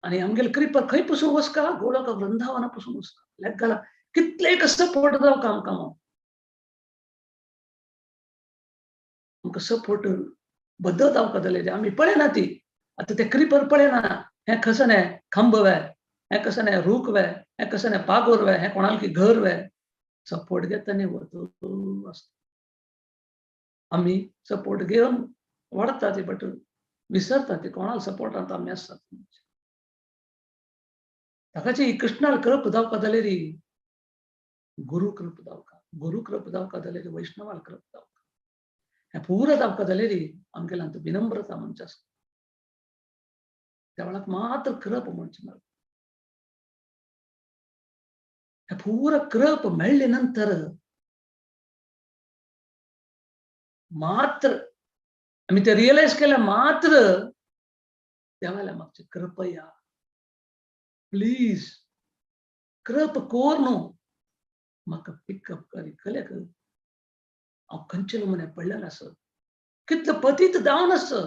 आनी आमगेले क्रिपर खंय पसून वसका, गोलोक वृंदावना पसून वसका. लेगला कितले सपोर्ट जावका आमकां, आमकां सपोर्ट बद्दल जावका जाल्यार आमी पळयना ती. आतां ते क्रिपर पळयना हें खसन हें खांब वे, हें कसन हें रूख वे, हें कसन हें पागोर वे, हें कोणाल घर वे. सपोर्ट घेता न्ही वतो आसता. आमी सपोर्ट घेवन वाडटा ती बट विसरता ती कोणाल सपोर्टांत आमी आसतात. ताकाची कृष्णाल कृप जावका जाल्यार गुरु कृप जावका, गुरु कृप जावका जाल्यार वैष्णवाल कृप जावका, हें पुरो जावका जाल्यार आमगेल्या आमकां विनम्रता म्हणचे आसता. त्या वेळाक मात्र कृप म्हणचे मेळटा. हें पुरो कृप मेळ्ळे नंतर मात्र आमी ते रियलायज केल्या मात्र देवाल्या मागचे कृपया प्लीज कृप कोर न्हू म्हाका पिकअप कर कल्याक हांव खंयचे नमुने पडलेलो आसा, कितलो पतीत जावन आसा.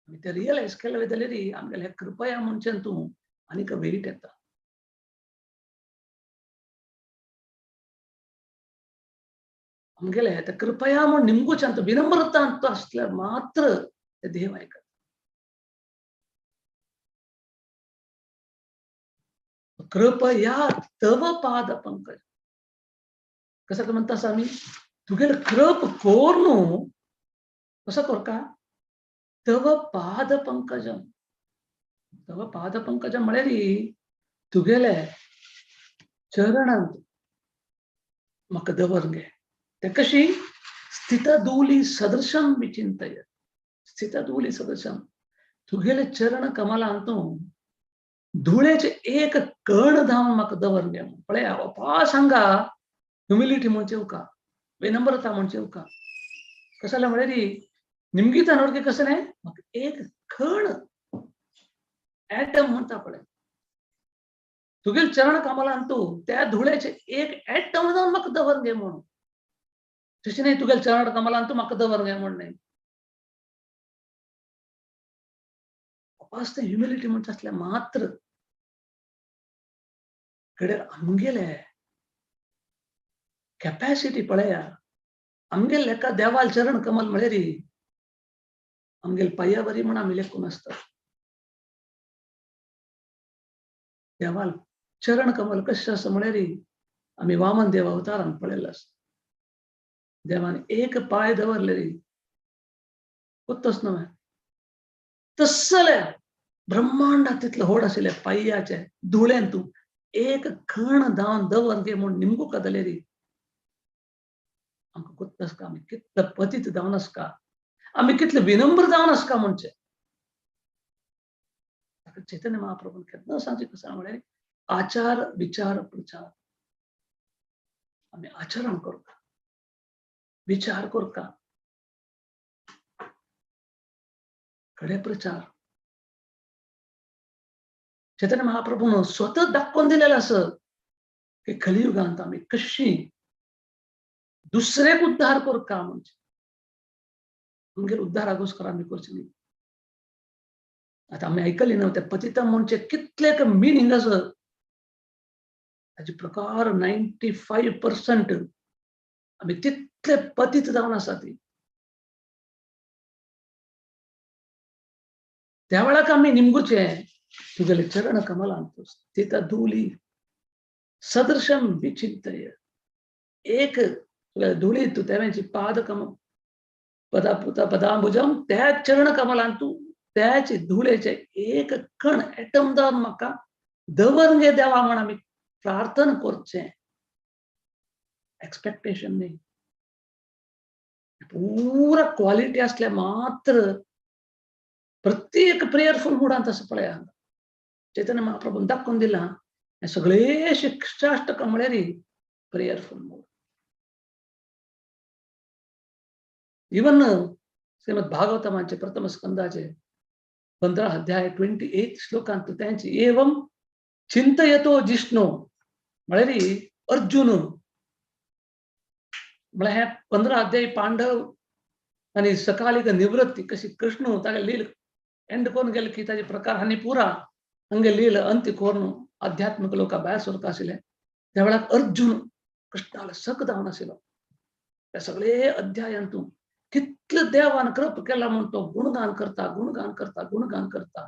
आमी ते रियलायज केलें जाल्यार आमगेले कृपया म्हणचे तूं आनीक वेट येता. आमगेले ते कृपया म्हूण निमगुच्यान विनम्रता आसल्यार मात्र ते देव आयकता. कृपया तव पाद पंकज कसं म्हणता आसा आमी तुगेले कृप कोर्नु कसो करका तव पाद पंकजम. तव पाद पंकजम म्हळ्यार तुगेले चरणांत म्हाका दवर गे. ते कशी स्थितधूली सदृशम विचिंतय. स्थितधूली सदृशम तुगेले चरण कमलांत धुळेचे एक कण धावन म्हाका दवर गे. पळया अपास हांगा ह्युमिलिटी म्हणचे उका, विनम्रता म्हणचे उका. कसाला म्हळ्यार निमगिता नोडके कसं नाही म्हाका एक कण ऍटम म्हणता पळय तुगेले चरण कमलांत त्या धुळेचे एक ऍटम जावन म्हाका दवर गे म्हणून. तशें न्ही तुगेले चरण कमलांत म्हाका दवर गे म्हण न्ही. अपास ते ह्युमिलिटी म्हणटा आसल्या मात्र कडे आमगेले कॅपॅसिटी पळया. आमगेले लेखा देवाल चरण कमल म्हळ्यार आमगेले पांया बरी म्हण आमी लेखून आसता. देवाल चरण कमल कशें आसा म्हळ्यार आमी वामन देव अवतारान पळयल्लो आसा. देवान एक पांय दवरले री कोत्तोच न्हय तसले ब्रह्मांडा तितले व्हड आशिल्ले पांयाचे धुळेन तूं एक खण धांवन दवर गे म्हूण निमगू कदले री आमकां गोत्त आसका आमी कितले पतीत जावन आसका, आमी कितले विनम्र जावन आसका म्हणचे. चैतन्य महाप्रभून केन्ना सांगचें कसं म्हळ्यार आचार विचार प्रचार. आमी आचरण करता, विचार करता, कडे प्रचार. चैतन्य महाप्रभून स्वतः दाखोवन दिलेलं असं की कलियुगांत आमी कशी दुसरेक उद्धार करता म्हणजे आमगेर उद्धारागोस्कर आमी करचे न्ही. आतां आमी आयकली न्हू त्या पतिता म्हणजे कितले मिनींग आसा ताचे प्रकार 95% आमी तितले पतीत जावन आसा ती. त्या वेळाक आमी निमगुचे तुगेले चरण कमलांत स्थित धुली सदृशम विचिंतय. एक तुगेले धुळी तूं तेव्याची पाद कम पदा पदांबुजम त्या चरण कमलांत त्याचे धुळेचे एक कण एटम जावन म्हाका दवर गे देवा म्हण आमी प्रार्थना करचें. एक्सपेक्टेशन न्ही, पुरा क्वालिटी आसल्या मात्र प्रत्येक प्रेयरफुल मुडांत असं पळया. चैतन्य महाप्रभून दाखोवन दिलां हे सगळे शिक्षाष्टक म्हळ्यार प्रेयरफुल मूड. इवन श्रीमद भागवतमाचे प्रथम स्कंदाचे 15 अध्याय 28 श्लोकांत त्यांची एवं चिंतयतो जिष्णू म्हळ्यार अर्जुन म्हळ्यार हे 15 अध्याय पांडव आनी सकालिक निवृत्ती कशी कृष्ण तागे लील एंड कोण गेले की ताजे प्रकार हांणी पुरा हांगे लील अंत्य कोरून आध्यात्मिक लोका भायर सरता आशिल्ले. त्या वेळार अर्जुन कृष्णाला सक जावन आशिल्लो. त्या सगळे अध्यायांतून कितले देवान कृप केला म्हण तो गुणगान करता, गुणगान करता, गुणगान करता.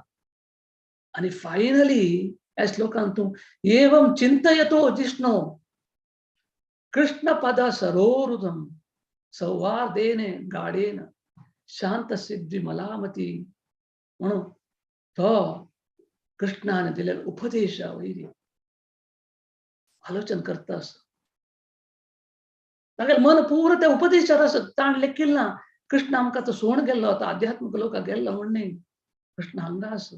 आनी फायनली ह्या श्लोकांतून एवं चिंतयतो जिष्णू कृष्ण पद सरोरुदम सौहार्देन गाढेन शांत सिद्धी मलामती. म्हणून तो कृष्णाने दिलेला उपदेश वैरी आलोचन करता असं तागेलें मन पूर त्या उपदेशार आसत. ताण लेखील ना कृष्ण आमकां तो सोण गेल्लो, आतां आध्यात्मिक लोकां गेल्लो म्हण न्ही, कृष्ण हांगा आसा.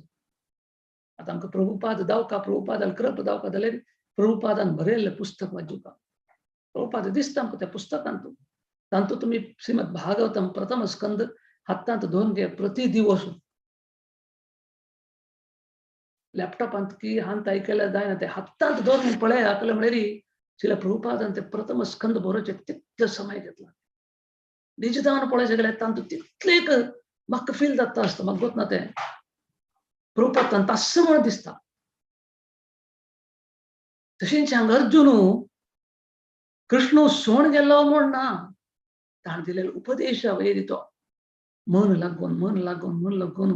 आतां आमकां प्रभुपाद दावका, प्रभुपादान कृप दावका जाल्यार प्रभुपादान बरयल्लें पुस्तक वाचुका. प्रभुपाद दिसता आमकां त्या पुस्तकांत. तांतूत तुमी श्रीमद भागवतम प्रथम स्कंद हातांत दोन घे प्रति दिवस. लॅपटॉपांत की हांत आयकल्यार जायना, ते हातांत दोन पळय आयकले म्हळ्यार शिला प्रभुपादान ते प्रथम स्कंद बरोवचे तितले समय घेतला. निजदान पळय सगळे तांतूत तितले एक म्हाका फील जाता आसता, म्हाका गोत ना तें प्रभुपाद तांत आसा म्हण दिसता. तशेंच हांगा अर्जुन कृष्ण सोण गेल्लो म्हण ना, ताणें दिलेलो उपदेशा वयर तो मन लागून मन लागून मन लागून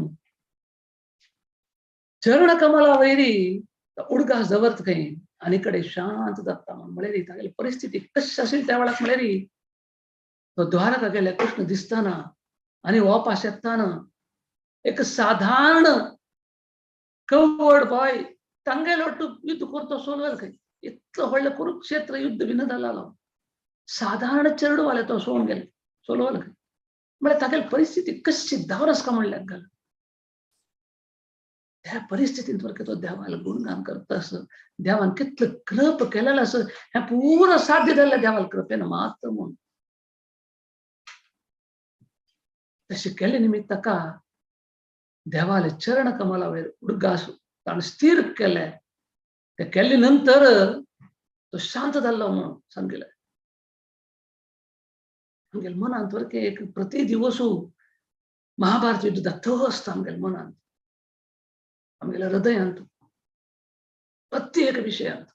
चरण कमला वैरी उडगास दवरत खंय आनी कडेन शांत जाता म्हण म्हळ्यार तागेली परिस्थिती कशी आशिल्ली त्या वेळाक म्हळ्यार तो द्वारका गेले कृष्ण दिसताना आनी वापस येताना एक साधारण कवड बॉय तांगेलो युद्ध करतो सोलवेल खंय इतलो व्हडलें कुरुक्षेत्र युद्ध विन जालो साधारण चेडवाले तो सोडून गेले सोलवल खंय म्हळ्यार तागेली परिस्थिती कशी धांवरस का म्हणल्यार घाल त्या परिस्थितींत वरके तो देवाला गुणगान करता असं देवान कितलं कृप केलेलं असं हें पूर्ण साध्य जाल्लें देवाला कृपेन मात्र म्हणून तशें केले निमित्त ताका देवाले चरण कमला वयर उडगास ताणें स्थिर केलें. ते केले नंतर तो शांत जाल्लो म्हणून सांगिल्लें. आमगेल्या मनांत वरके एक प्रति दिवसू महाभारत युद्ध तह आसता आमगेल्या मनांत, आमगेल्या हृदयांत, प्रत्येक विशयांत.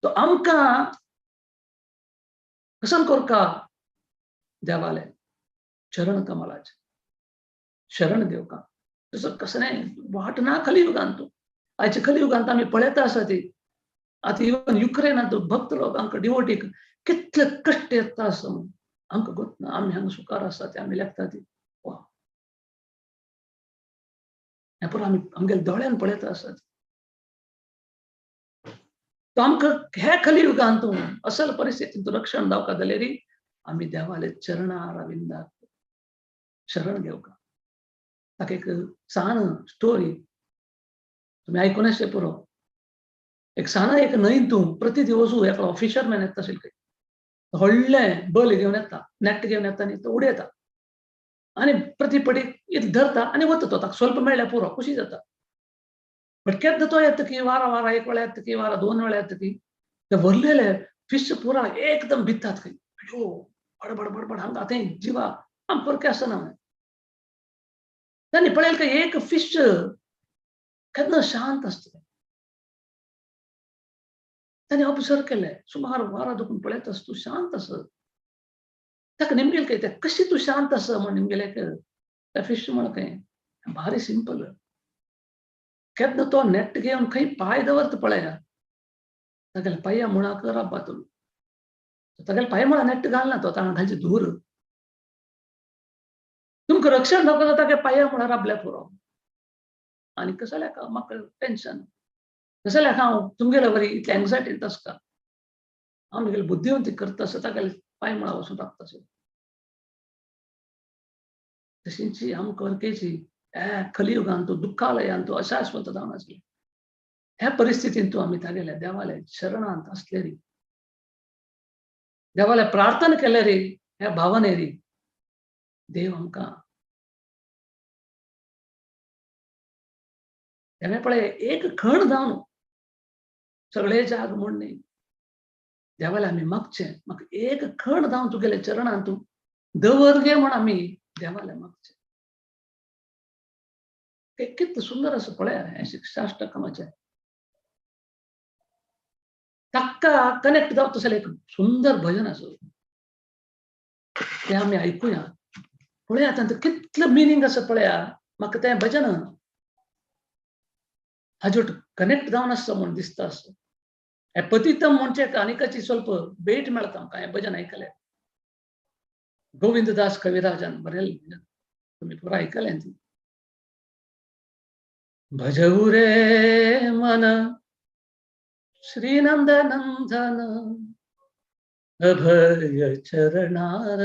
तो आमकां कसन कोरका देवाले चरण कमलाचे शरण देवका तसं कसं नाही वाट ना कलियुगांत. आयच्या कलियुगांत आमी पळयता आसा ती आतां इवन युक्रेनांत भक्त लोकांक डिवोटीक कितले कश्ट येता आसा म्हणून आमकां गोत ना. आमी हांगा सुखार आसा ते आमी लेखता ती वा हें पुरो आमी आमगेल्या दोळ्यान पळयता आसा. तो आमकां ह्या कलियुगांत असल परिस्थितींत रक्षण जावका जाल्यार आमी देवाले चरणारविंदाक शरण घेवका. ताका एक सान स्टोरी तुमी आयकून आसचे पुरो. एक सान एक न्हंय तूं प्रति दिवस एकलो फिशरमॅन येता आशिल्ले व्हडलें बल घेवन येता, नॅट घेवन येता आनी तो उडयता आनी प्रतिपटी इतलें धरता आनी वता. तो ताका स्वल्प मेळ्ळ्यार पुरो खुशी जाता. बट केन्ना तो येता की वारा वारा एक वेळा येता की वारा दोन वेळा येता की ते व्हरलेले फिश पुरा एकदम भितात खंय. अयो बडबड बडबड हांगा थंय जिवा आम परके आसना. तांणी पळयलें काय एक फिश केन्ना शांत आसता. ताणें ऑब्जर्व केलें सुमार वारा दुखून पळयत आसा तूं शांत आसा. ताका निमगेलें काय तें कशी तूं शांत आसा म्हण निमगेलें त्या फिश म्हण काय भारी सिंपल. केन्ना तो नेट घेवन खंय पांय दवरता पळया तागेल्या पांया मुळाक राबा तुमी तागेल्या पांया मुळा नेट घालना तो ताणें घालचे धूर तुमकां रक्षण जावपाक जाता तागे पांया मुळा राबल्या पुरो. आनी कसल्या म्हाका टेन्शन कसल्या हांव तुमगेल्या बरी इतली एन्जायटी आसता हांव म्हगेली बुद्धिवंती करता आसता तागेल्या पांय मुळा वचून राबता आशिल्लें. तशींची आमकां वरकेची कलियुगांत दुःखालयांत अशाश्वत जावन आसले ह्या परिस्थितींत आमी तागेल्या देवाल्या शरणांत आसले री देवाल्या प्रार्थना केले री ह्या भावने री देव आमकां तेणें पळय एक खण जावन सगळे जाग म्हूण न्ही देवाल्या आमी मागचें म्हाका एक खण जावन तुगेल्या चरणांत दवर गे म्हूण आमी देवाल्या मागचें. कितलें सुंदर आसा पळया हें शिक्षाष्टकमाचें. ताका कनेक्ट जावता जाल्यार एक सुंदर भजन आसा तें आमी आयकुया. पळया तांचो कितलें मिनींग आसा पळया. म्हाका तें भजन हाजो कनेक्ट जावन आसता म्हूण दिसता आसता. हें पतितम म्हणचे आनिकाची स्वल्प भेट मेळटा आमकां हें भजन आयकलें. गोविंददास कविराजान बरयलें भजन तुमी पुराय आयकलें. भजऊ रे मन श्रीनंदनंदन अभय चरणार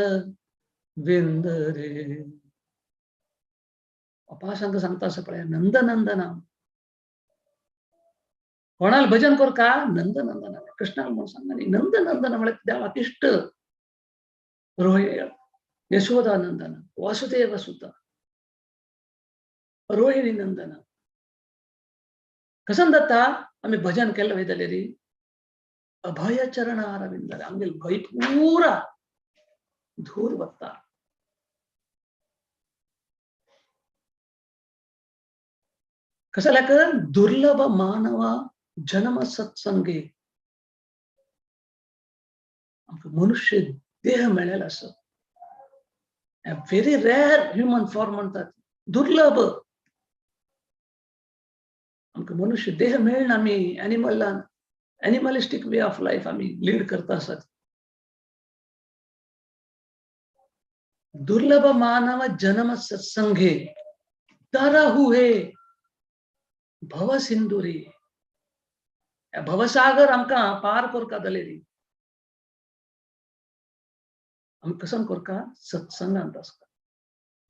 विंद रे. अपाशांक सांगता असं पळय नंदनंदना कोणाला भजन कर का नंदनंदना कृष्णाला म्हणून सांगा न्ही नंदनंदन म्हळ्यार देवाक इश्ट रोहिणी यशोदा नंदन वासुदेव सुता रोहिणी नंदन कसन जाता आमी भजन केल्लें वयताले री अभय चरणारविंद आमगेले भंय पुरा धूर वता. कसल्याक दुर्लभ मानव जन्म सत्संगे आमकां मनुष्य देह मेळ्ळेलो आसा. व्हेरी रेअर ह्युमन फॉर्म म्हणतात दुर्लभ. आमकां मनुष्य देह मेळना, आमी एनिमलान एनिमलिस्टीक वे ऑफ लायफ आमी लीड करता आसात. दुर्लभ मानव जन्म सत्संगे तरहु हे भवसिंधुरी. भवसागर आमकां पार करका जालेली आमी कसम करका सत्संगांत आसता.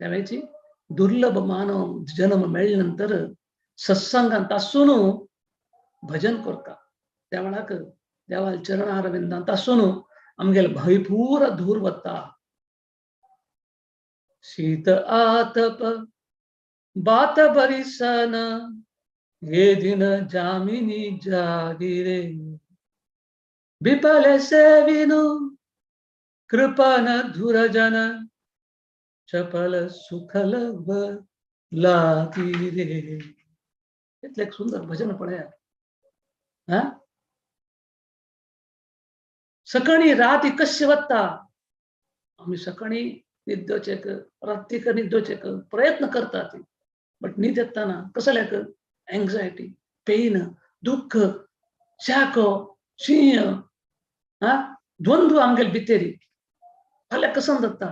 त्यावेळची दुर्लभ मानव जन्म मेळ्ळे नंतर सत्संगांत आसून भजन करका. त्या वेळाक देवाल चरणारविंदांत आसून आमगेले भंय पुरा दूर वता. शीत आतप बात बरिसन ये दिन जामिनी जागिरे बिपल सेविनु कृपन धुरजन चपल सुखल लागी रे. इतलें एक सुंदर भजन पळया. हा, सकाळी राती कशें वता, आमी सकाळी न्हिदोचेक रातीक न्हिदोचेक प्रयत्न करता ती, बट न्हीद येतना कसल्याक एंग्जायटी, पेन, दुःख, शाको, शीं, हा द्वंद्व आमगेले भितरी फाल्यां कसम जाता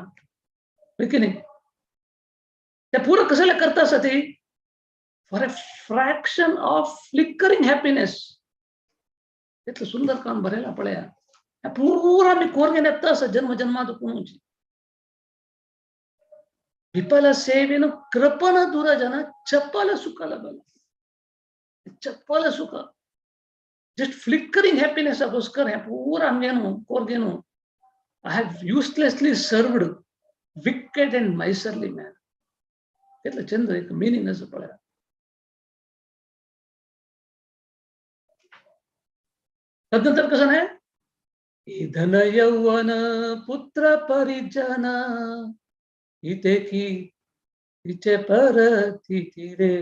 की न्ही. ते पुरो कसले करता आसा ती for a fraction of flickering happiness. इतलें सुंदर काम बरयलां पळया. पुरा आमी कोरगेन येता आसा जन्म जन्मांत कोणूची. विपल सेवेन कृपण दुरजन चपल सुख लबल चपल सुख जस्ट फ्लिकरिंग हॅपीनेसाकोस्कर हें पुरा आमगें कोरगेन. I have uselessly served wicked and miserly man. कितलें चंद्र एक मिनींग आसा पळया. तदनंतर कसं नाही, धन यौवन पुत्र परिजन इथे की तिचे परती रे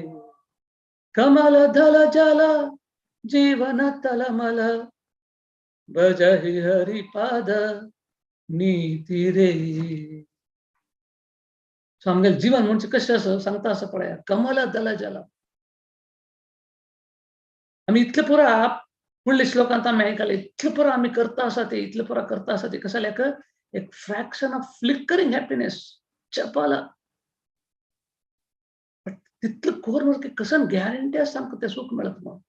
कमल धल जल जीवन तलमल भजहि हरिपाद नीती रे. सो आमगेलें जीवन म्हणजे कशें आसा सांगता आसा पळया. कमल दल जल आमी इतले पुरा फुडल्या श्लोकांत आमी आयकलें, इतले पुरा आमी करता आसा ते, इतले पुरा करता आसा ते कसल्याक एक फ्रॅक्शन ऑफ फ्लिकरिंग हॅपीनेस चपल. बट तितलें करून कसन गॅरंटी आसा आमकां तें सूख मेळत म्हणून.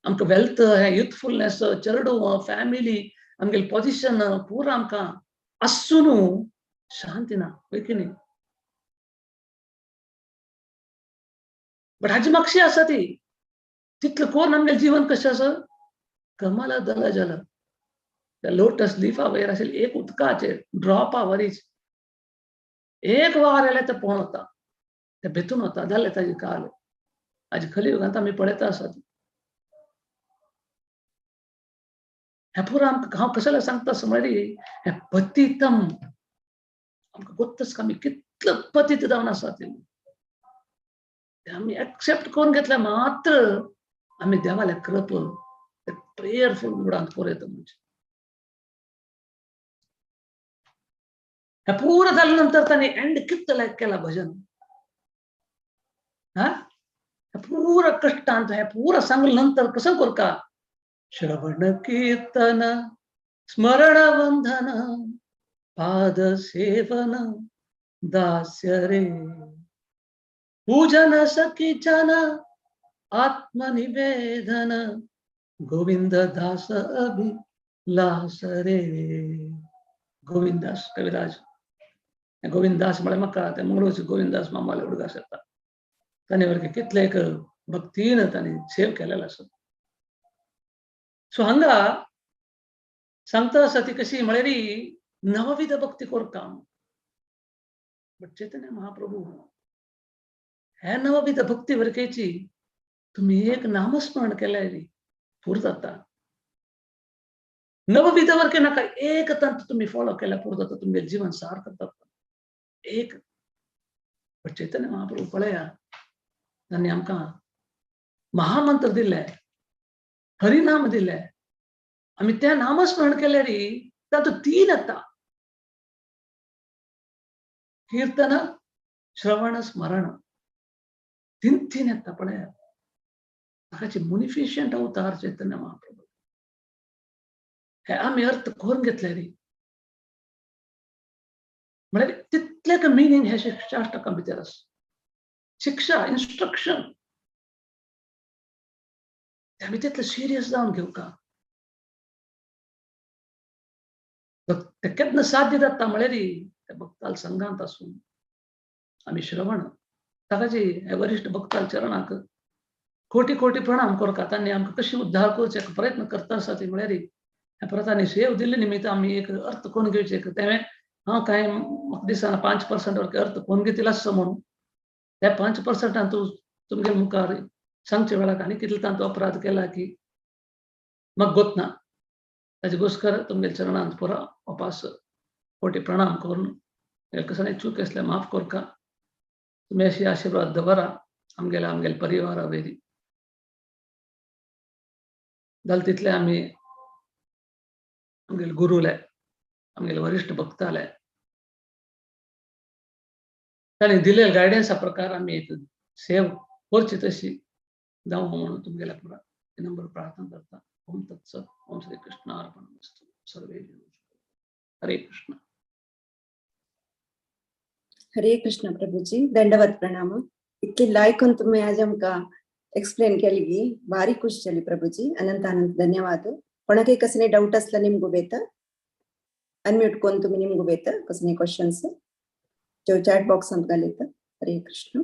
आमकां वेल्थ, हें युथफुलनेस, चेडूं, फॅमिली, आमगेलें पोजिशन पुरा आमकां आसून शांती ना, हय की न्ही. बट हाजी मागशी आसा ती तितलें करून आमगेलें जीवन कशें आसा कमल दल जल त्या लोटस लिफा वयर आशिल्लें एक उदकाचेर ड्रॉपा वरीच एक वार आयल्यार तें पोवन वता, तें भितून वता, जालें ताजी काल. आयज कलियुगांत आमी पळयता आसात. हें पुरा आमकां हांव कसलें सांगता समजली, हें पतितम आमकां गोत्तच आमी कितले पतीत जावन आसा ते आमी एक्सेप्ट करून घेतल्या मात्र आमी देवाल्या कृप प्रेयरफुल मुडांत कोरयता. म्हणजे हें पुरा जाल्या नंतर ताणें एंड कितें लायक केला भजन. हा, पुरा कष्टांत हें पुरा सांगले नंतर कसं करका श्रवण कीर्तन स्मरण वंदन पाद सेवन दास्य रे पूजन सखी जन आत्मनिवेदन गोविंद दास अभिलाष रे. गोविंदास कविराज गोविंदास म्हळ्यार म्हाका ते मंगळूरचे गोविंदास मामाले उडगास येता. ताणें वरके कितले एक भक्तीन ताणें सेव केलेलो आसा. सो हांगा सांगता आसा ती कशी म्हळ्यार नवविध भक्ती करता. बट चैतन्य महाप्रभू हे नवविध भक्ती वरकेची तुम्ही एक नामस्मरण केल्यार पूर जाता. नवविध वरके नाका, एक तंत्र तुम्ही फॉलो केल्यार पूर जाता, तुमगेलें जीवन सार्थक जाता. एक बट चैतन्य महाप्रभू पळया तांणी आमकां महामंत्र दिले, हरिनाम दिले. आमी तें नामस्मरण केल्यार तातूंत तीन येता, कीर्तन, श्रवण, स्मरण. तीन तीन येता पळयात. ताकाचे मुनिफिशियंट अवतार चैतन्य महाप्रभू. हे आमी अर्थ करून घेतले रे, म्हळ्यार तितलें मिनींग हे शिक्षाष्टका भितर आसा. शिक्षा, इन्स्ट्रक्शन, ते आमी तितले सिरियस जावन घेवका. ते केन्ना साध्य जाता म्हळ्यार त्या भक्ताल संघांत आसून आमी श्रवण ताकाची हे वरिश्ठ भक्ताल चरणाक कोटी कोटी प्रणाम करता. तांणी आमकां कशी उद्धार करचे प्रयत्न करता आसा ती म्हळ्यार ह्या परत सेव दिल्ले निमित्त आमी एक अर्थ कोण घेवचे. तें हांव कांय म्हाका दिसना 5% अर्थ कोण घेतिल्लो आसचो म्हणून. त्या 5% तूं तुमगे मुखार सांगचे वेळाक आनी कितले तांचो अपराध केला की म्हाका गोत ना. ताजे गोस्कर तुमगे चरणांत पुरा वापास कोटी प्रणाम करून कसं चूक आसल्यार माफ करका. तुमी अशी आशिर्वाद दवरा आमगेल्या आमगेल्या परिवारा वयली. जाल्यार तितले आमी आमगेले गुरुले, आमगेले वरिश्ठ भक्ताले तांणी दिलेले गायडन्सा प्रकार आमी एक सेव करची तशी जावं म्हणून तुमगेल्या पुरा नंबर प्रार्थना करता. ओम तत्सत. ओम श्री कृष्ण अर्पणमस्तु. सर्वे हरे कृष्ण. हरे कृष्ण प्रभुजी, दंडवत प्रणाम. इतली लायकून तुम्ही आज आमकां एक्सप्लेन केली की भारी खुश जाली प्रभुजी. अनंत अनंत धन्यवाद. कोणाकय कसले डाऊट असला निमगो बेत अनम्यूट कोण तुम्ही निमगो बेत कसले क्वेश्चन्स जो चॅट बॉक्सांत घालयता. हरे कृष्ण.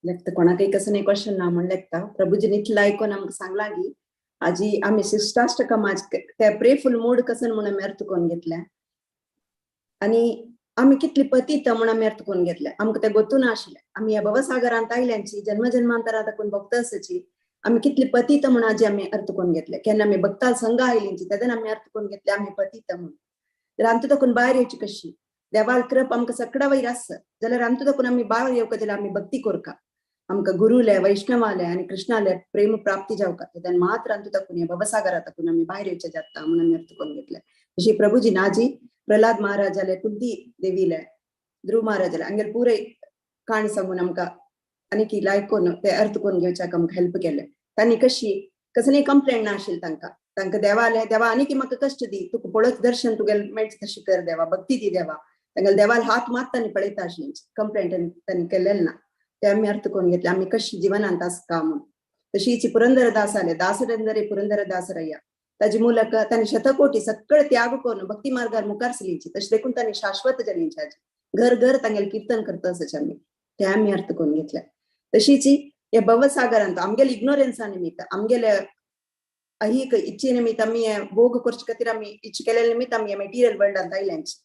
लेखता कोणाकय कसं क्वेश्चन ना म्हण लेखता. प्रभुजीन इतलें आयकून आमकां सांगलां की आजी आमी शिष्टाष्टकम आज ते प्रेफुल मूड कसन म्हूण आमी अर्थ करून घेतल्या आनी आमी कितली पतित म्हूण आमी अर्थ करून घेतल्या. आमकां तें गोतू नाशिल्लें. आमी ह्या भवसागरांत आयल्यांची जन्म जन्मांतरां दाखोवन भक्त आसाची आमी कितली पतित म्हूण आजी आमी अर्थ करून घेतले. केन्ना आमी भक्ताल संघ आयलींची तेन्ना आमी अर्थ करून घेतले आमी पतित म्हूण. जाल्यार आमकां दाखोवन भायर येवची कशी देवाल कृप आमकां सगळा वयर आसा जाल्यार आमकां दाखोवन आमी भायर येवका जाल्यार आमी भक्ती करका. आमकां गुरुले, वैष्णवाले आनी कृष्णाले प्रेम प्राप्ती जावका तेन्ना मात्र अंतु दाखोवन भवसागरा दाखोवन आमी भायर येवचे जाता म्हणून आमी अर्थ करून घेतले. तशी प्रभुजी नाजी प्रल्हाद महाराजाले, कुंती देवीले, ध्रुव महाराजाले हांगेले पुरे काणी सांगून आमकां आनी लायकून ते अर्थ करून घेवच्याक आमकां हेल्प केले. तांणी कशी कसलीय कंप्लेंट ना आशिल्ली तांकां. तांकां देवाले देवा आनी म्हाका कश्ट दी, तुका पळोवच दर्शन तुगेलें मेळचें तशें कर देवा, भक्ती दी देवा. तांगेले देवाल हात मात तांणी पळयता आशिल्ली, कंप्लेंट तांणी केलेलें ना. ते आमी अर्थ करून घेतले आमी कशी जिवनांत आसका म्हणून. तशीच पुरंदरदास आले, दासरंदरे पुरंदरदासरय्या ताजी ಮೂಲಕ तांणी शतकोटी सगळे त्याग करून भक्ती मार्गार मुखार चलींची. तशें देखून तांणी शाश्वत जालींची आजी घर घर तांगेले कीर्तन करता आसाचे आमी ते आमी अर्थ करून घेतले. तशीच हे भवसागरांत आमगेले इग्नोरन्सा निमित्त, आमगेले अहीक इच्छे निमित्त आमी भोग करचे खातीर आमी इच्छा केलेले निमित्त आमी मटेरियल वर्ल्डांत आयल्यांची.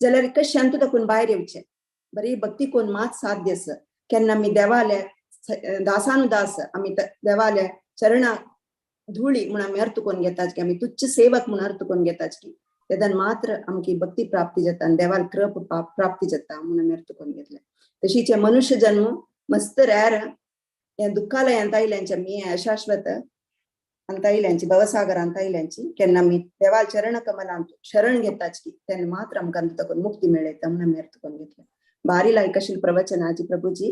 जाल्यार कशें अंतू दाखोवन भायर येवचें बरी भक्ती कोण मात साध्य आसा. केन्ना आमी देवाले दासानुदास आमी देवाले चरणा धुळी म्हूण आमी अर्थ करून घेतात की आमी तुच्छ सेवक म्हूण अर्थ करून घेतात की तेन्ना मात्र आमकी भक्ती प्राप्ती जाता आनी देवाल कृप प्राप्ती जाता म्हूण आमी अर्थ करून घेतले. तशीच मनुष्य जन्म मस्त रॅर हे दुःखालयांत आयल्यांची आमी अशाश्वत अंत आयल्यांची भवसागरांत आयल्यांची केन्ना आमी देवाल चरण कमलांत शरण घेताच की तेन्ना मात्र आमकां तातूंत मुक्ती मेळयता म्हूण आमी अर्थ करून घेतले. भारी लायक अशी प्रवचनाची प्रभुजी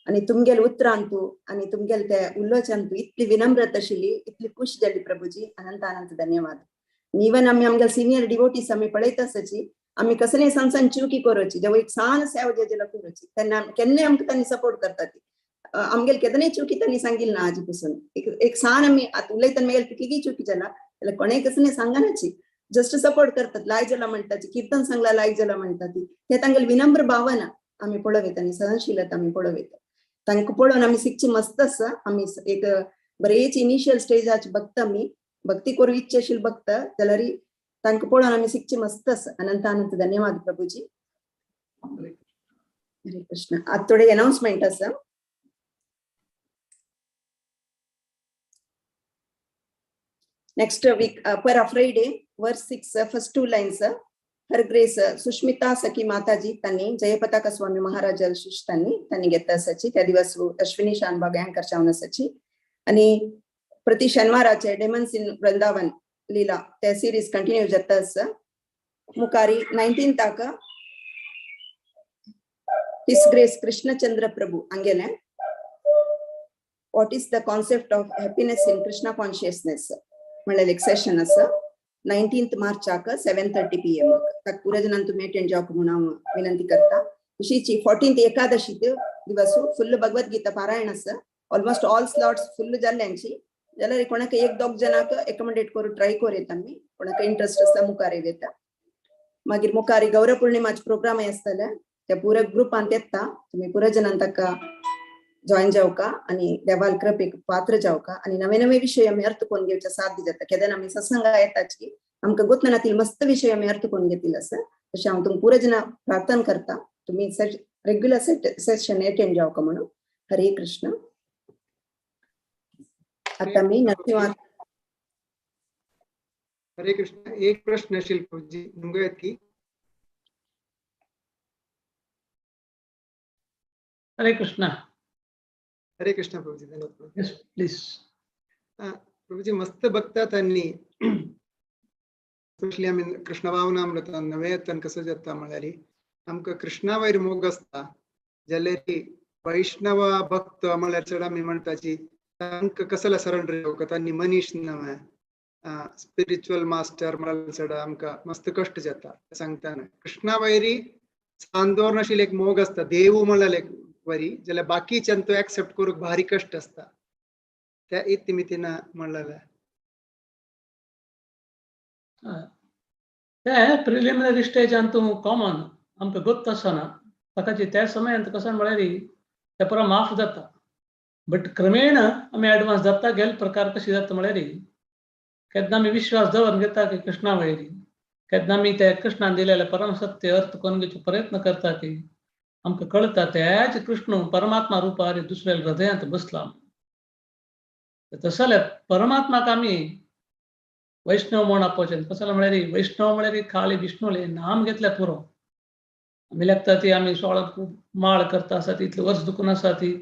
आनी तुमगेले उतरांतू आनी तुमगेले ते उलोवच्यांतू इतली विनम्रता आशिल्ली, इतली खुश जाली प्रभुजी. अनंत अनंत धन्यवाद. इवन आमी आमगेले सिनियर डिवोटीस आमी पळयता आसाची आमी कसलेय सान सान चुकी करोची जेव्हा एक सान सेवा जेजेला करोची तेन्ना केन्नाय आमकां तांणी सपोर्ट करता ती. आमगेले केदनाय चुकी तांणी सांगिल्ली ना आजी पसून. एक सान आमी आतां उलयतना मागीर कितलीय चुकी जाला जाल्यार कोणेय कसलेय सांगनाची, जस्ट सपोर्ट करतात. लायक जाला म्हणटाची, कीर्तन सांगला लायक जाला म्हणटा ती. हे तांगेले विनम्र भावना आमी पळोवयता आनी सहनशीलता आमी पळोवयता. तांकां पळोवन आमी शिकची मस्त आसा. आमी एक बरेच इनिशियल स्टेजाचे भक्त आमी भक्ती करूं इच्छा आशिल्ले भक्त जाल्यार तांकां पळोवन आमी शिकची मस्त आसा. अनंत अनंत धन्यवाद प्रभुजी. हरे कृष्ण. आतां थोडे अनाउन्समेंट आसा. Next week परा Friday verse 6 first 2 lines her grace Sushmita Sakhi Mataji त्यांनी जयपताका स्वामी महाराज शिष्य त्यांनी त्यांनी घेतला असाची. त्या दिवस अश्विनी शानबाग अँकर जावन असाची. आणि प्रति शनिवाराचे डेमन्स इन वृंदावन लीला त्या सिरीज कंटिन्यू जाता आसा. मुखारी 19th his grace Krishnachandra Prabhu अंगेले what is the concept of happiness in Krishna consciousness म्हणलेले एक सेशन आसा 19th मार्चाक 7:30 PM. ताका पुरा जणां तुमी अटेंड जावक म्हणून हांव विनंती करता. तशीच 14th Ekadashi दिवस फुल भगवद्गीता पारायण आसा. ऑलमोस्ट ऑल स्लॉट्स फुल जाल्ल्यांची जाल्यार कोणाक एक दोग जणांक एकोमोडेट करून ट्राय करूं येता आमी. कोणाक इंट्रस्ट आसता मुखार येता. मागीर मुखार गौरव पौर्णिमाचे प्रोग्राम आसतले त्या पुरा ग्रुपांत येता तुमी पुरा जणां ताका जॉईन जावका आणि देवाल कृपेक पात्र जावका आणि नवे नवे विषय आमी अर्थ करून घेवचे साध्य जाता. केन्ना आमी सत्संगा येताची आमकां गोतनातील मस्त विषय आमी अर्थ करून घेतील आसा. तशें हांव तुमकां पुरा जणां प्रार्थना करता तुमी रेग्युलर सेशन अटेंड जावका म्हणून. हरे कृष्ण. आता मी नरसिंह. हरे कृष्ण. एक प्रश्न शिल्पजी मुंगयत की. हरे कृष्ण. हरे कृष्ण प्रभुजी, धन्यवाद. Yes please. Prabhuji मस्त बघता त्यांनी स्पेशली आमी कृष्ण भावनामृत नवे तन कसं जाता म्हळ्यार आमकां कृष्णा वयर मोग आसता जाल्यार वैष्णव भक्त म्हळ्यार चड आमी म्हणटाची तांकां कसला सरेंडर जावका तांणी मनीस नवे स्पिरिच्युअल मास्टर म्हळ्यार चड आमकां मस्त कश्ट जाता सांगतना. कृष्णा वयरी सांदोर नाशिल्ले एक मोग आसता देव म्हळ्यार एक वरी जाल्यार बाकीच्यान तो एक्सेप्ट करूंक भारी कश्ट आसता त्या इतिमितीन म्हणलेलें. ते प्रिलिमिनरी स्टेजान तूं कॉमन आमकां गोत्त आसना ताकाची त्या समयांत कशें म्हळ्यार ते पुरो माफ जाता. बट क्रमेण आमी एडवान्स जाता गेल प्रकार कशी जाता म्हळ्यार केन्ना आमी विश्वास दवरून घेता की कृष्णा वयरी केन्ना आमी ते कृष्णान दिलेले परम सत्य अर्थ करून घेवचो प्रयत्न करता की आमकां कळटा त्याच कृष्ण परमात्मा रुपार दुसऱ्या हृदयांत बसला. तसं जाल्यार परमात्माक आमी वैष्णव म्हूण आपोवचें. कसं म्हळ्यार वैष्णव म्हळ्यार खाली विष्णुले नाम घेतल्यार पुरो. आमी लागता ती आमी 16 माळ करता आसा ती इतले वर्स दुखून आसा ती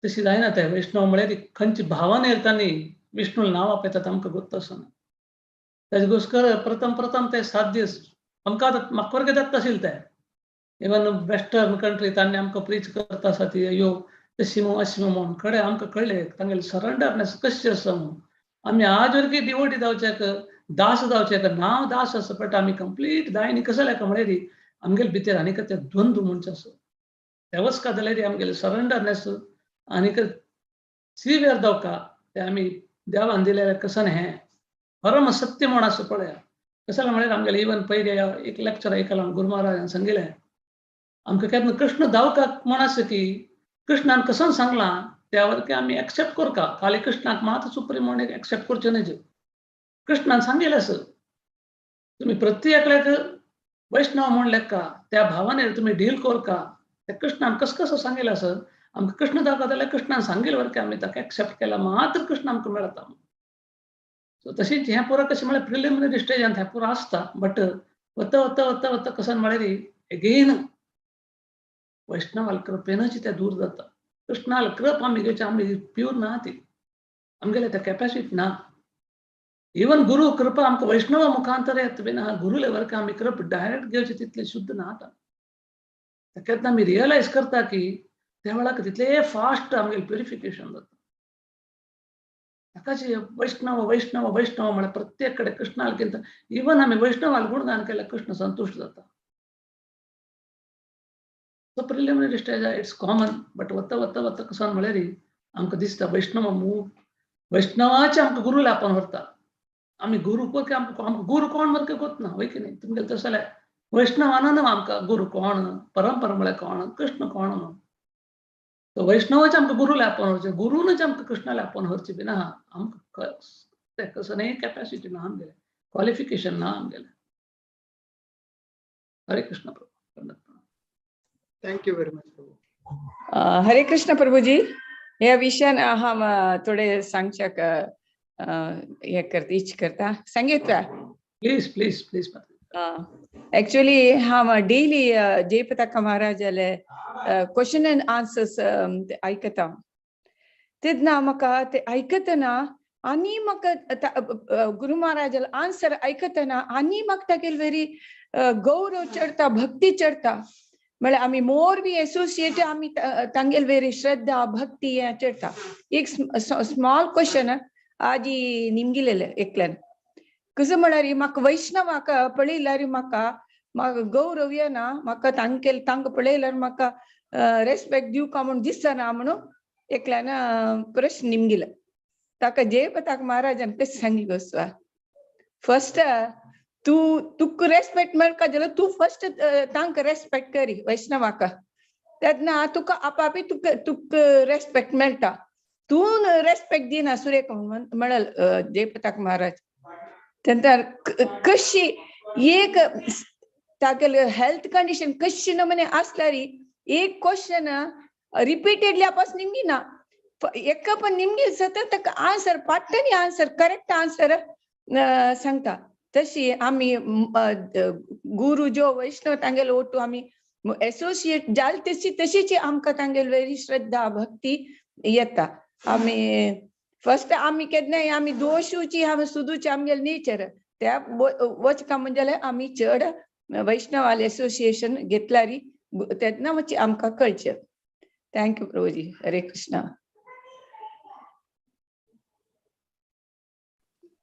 तशी जायना. ते वैष्णव म्हळ्यार खंयची भावना येता विष्णूला नांव आपयतात आमकां गोत्त आसना. ताजे गोस्कर प्रथम प्रथम ते 7 दीस आमकां आतां म्हाका वर्ग जाता आशिल्लें ते इवन वेस्टर्न कंट्री तांणी आमकां प्रीच करता आसा ती यो तशी अशी म्हूण खरें आमकां कळ्ळें तांगेलें सरंडरनेस कशी आसा म्हणून. आमी आज वर्गी डिवोटी जावच्याक दास जावच्याक नांव दास आसा बट आमी कंप्लीट दायनी कसो लेखा म्हळ्यार आमगेले भितर आनीक ते द्वंद्व म्हणचे आसा तेवच का जाल्यार आमगेले सरंडरनेस आनीक सिवियर जावका ते आमी देवान दिलेलें कसन हें परम सत्य म्हूण आसा पळया. कसो म्हळ्यार आमगेले इवन पयले एक लेक्चर आयकलां गुरू महाराजान सांगिल्लें आमकां केन्ना कृष्ण दावकाक म्हण आसा की कृष्णान कसो सांगलां त्या वरती आमी एक्सेप्ट करका. खाली कृष्णाक मात सुप्रीम म्हण एक्सेप्ट करचें न्हय. कृष्णान सांगिल्लें आसा तुमी प्रत्येकल्याक वैष्णव म्हण लेखा त्या भावाने तुमी डील करका. त्या कृष्णान कस कसो सांगिल्लें आसा आमकां कृष्ण दाखयता जाल्यार कृष्णान सांगिल्लें वरती आमी ताका एक्सेप्ट केला मात्र कृष्ण आमकां मेळता. सो तशीच हें पुरो कशें म्हळ्यार प्रिलिमिनरी स्टेजांत हें पुरो आसता बट वता वता वता वता कसो म्हळ्यार एगेन वैष्णवाल कृपेनच ते दूर जाता. कृष्णाल कृप आमी घेवचे आमी प्यूर ना ती आमगेले त्या कॅपॅसिटी ना. इवन गुरु कृपा आमकां वैष्णवा मुखांतर येता बीन आहा गुरुले वरक आमी कृप डायरेक्ट घेवचे तितले शुद्ध ना आतां. केन्ना आमी रियलायज करता की त्या वेळाक तितले फास्ट आमगेलें प्युरिफिकेशन जाता. ताकाच वैष्णव वैष्णव वैष्णव म्हळ्यार प्रत्येक कडेन कृष्णाल कितें इवन आमी वैष्णवाल गुणगान केल्यार कृष्ण संतुश्ट जाता. So preliminary stage it's common but वता वता वता कसो म्हळ्यार आमकां दिसता वैष्णव वैष्णवाचे आमकां गुरूला आपण व्हरता. आमी गुरू पळय आमकां आमकां गुरू कोण मरके गोत ना वय की न्ही तुमगेलें तशें जाल्यार वैष्णवान आमकां गुरू कोण परंपरा म्हळ्यार कोण कृष्ण कोण म्हणून. सो वैष्णवाचे आमकां गुरूला आपण व्हरचें गुरूनच आमकां कृष्णाला आपण व्हरचें बी ना आमकां तें कसो न्ही कॅपॅसिटी ना आमगेलें क्वॉलिफिकेशन ना आमगेलें. Hare Krishna Prabhu. Thank you very much Prabhu. Hare Krishna Prabhuji, ह्या विशयान हांव थोडे सांगच्याक हे करता, इच्छ करता सांगितला. Please please please. ऍक्च्युली हांव डेली जयपताका महाराजाले क्वेश्चन अँड आन्सर्स आयकता. तेन्ना म्हाका ते आयकतना आनी म्हाका गुरु महाराजाले आन्सर आयकतना आनी म्हाका तागेले वेरी गौरव चडता, भक्ती चडता. म्हळ्यार आमी मोर बी एसोसिएट आमी तांगेले वेरी श्रद्धा भक्ती हें चडता. एक स्मॉल क्वेश्चन आजी निमगिलेले एकल्यान कसं म्हळ्यार म्हाका वैष्णवाक पळयल्यार म्हाका म्हाका गौरव येना, म्हाका तांकेल तांकां पळयल्यार म्हाका रेस्पेक्ट दिवका म्हूण दिसना म्हणून एकल्यान प्रश्न निमगिलो. ताका जयपताक महाराजान कशें सांगली गोस्वा, फर्स्ट तूं तुका रेस्पेक्ट मेळका जाल्यार तूं फर्स्ट तांकां रेस्पेक्ट करी वैष्णवाक, तेन्ना तुका आपापी तुका तुका रेस्पेक्ट मेळटा. तूं रेस्पेक्ट दिना सुरेख म्हणल जयपताक महाराज. तेन्ना कशी एक तागेले हेल्थ कंडिशन कशी नमने आसल्यार एक क्वेश्चन रिपीटेडली आपास निमगिना, एका पण निमगी सतत ताका आन्सर पाट्टनी आन्सर करेक्ट आन्सर सांगता. तशी आमी गुरु जो वैष्णव तांगेले ओटू आमी एसोसिएट जाल तशी तशीच आमकां तांगेले वेरी श्रद्धा भक्ती येता. आमी फर्स्ट आमी केन्नाय आमी दोशूची आमी सुदूची आमगेले नेचर त्या वचका म्हणजे आमी चड वैष्णवाले एसोसिएशन घेतल्यार तेन्ना मातशी आमकां कळचें. Thank you Prabhuji. Hare Krishna.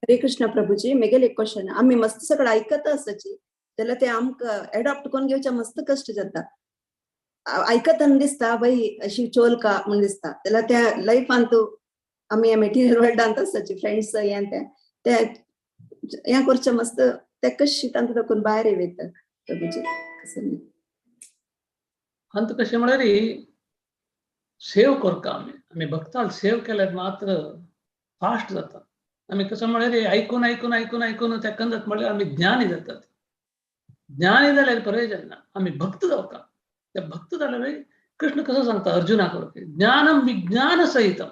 Hare Krishna Prabhuji. मेगेले एक क्वेश्चन, आमी मस्त सगळं ऐकत आसाची जाल्यार ते आमकां एडॉप्ट करून घेवचे मस्त कश्ट जाता. आयकतना दिसता बाई अशी चोल का म्हूण दिसता, जाल्यार त्या लायफान तूं आमी मेटिरियल वर्ल्डांत आसाची फ्रेंड्स हें तें ते हें करचें मस्त ते कशी तांकां दाखोवन भायर येता प्रभुजी. कसं अंत कशें म्हळ्यार सेव करता आमी, आमी भक्ताल सेव केल्यार मात्र फास्ट जाता. आमी कसं म्हळ्यार आयकून आयकून आयकून आयकून त्या कंदत म्हळ्यार आमी ज्ञानी जातात. ज्ञानी जाल्यार प्रयोजन ना, आमी भक्त जावका. त्या भक्त जाल्यार कृष्ण कसं सांगता अर्जुनाक, ज्ञानम विज्ञान सहितम.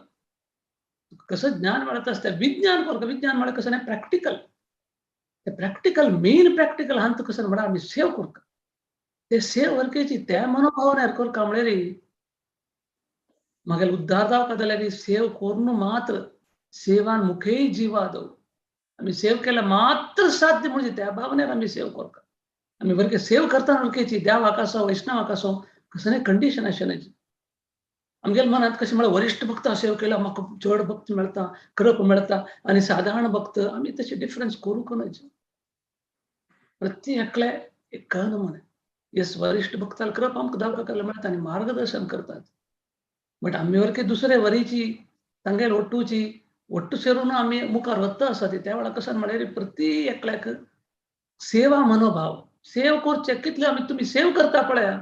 कसं ज्ञान मेळत आसता विज्ञान करता. विज्ञान म्हळ्यार कसं नाही प्रॅक्टिकल, ते प्रॅक्टिकल मेन प्रॅक्टिकल हांत कसं म्हळ्यार आमी सेव करता. ते सेव वरकेची त्या मनोभावनार करता म्हळ्यार मागीर उद्धार जावका जाल्यार सेव करून मात्र सेवान मुखेय जिवा दव. आमी सेव केल्यार मात्र साध्य म्हणजे त्या भावनेर आमी सेव करता. आमी वरके सेव करतना वरकेची देवाक आसो वैष्णवाक आसो कसं कंडिशन आशिल्लें आमगेले मनांत कशें म्हळ्यार वरिश्ठ भक्त सेव केला म्हाका चड भक्त मेळटा, कृप मेळटा, आनी सादारण भक्त आमी तशें डिफरन्स करूंक न्हय. प्रत्येक एकले एक कन म्हणे येस वरिश्ठ भक्ताल कृप आमकां दावका केल्यार मेळटा आनी मार्गदर्शन करतात. बट आमी वरके दुसरे वरीची तांगेले ಒಟ್ಟುची ಒಟ್ಟು ಸೇरून आमी मुखार वता आसा त्या वेळार कशें म्हळ्यार प्रति एकल्याक सेवा मनोभाव सेव करचे कितले आमी तुमी सेव करता पळया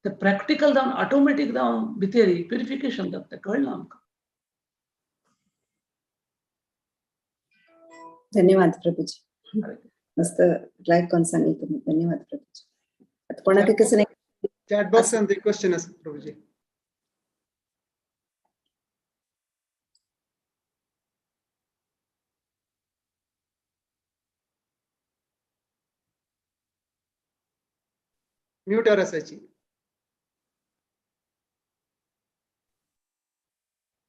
ते प्रॅक्टिकल जावन ऑटोमॅटीक जावन भितर प्युरिफिकेशन जाता, कळना आमकां. धन्यवाद प्रभुजी, मस्त लायक कोण सांगली तुम्ही. धन्यवाद प्रभुजी. आता कोणाक कसं नाही चॅट बॉक्सांत एक क्वेश्चन आसा प्रभुजी. म्यूटर असायची.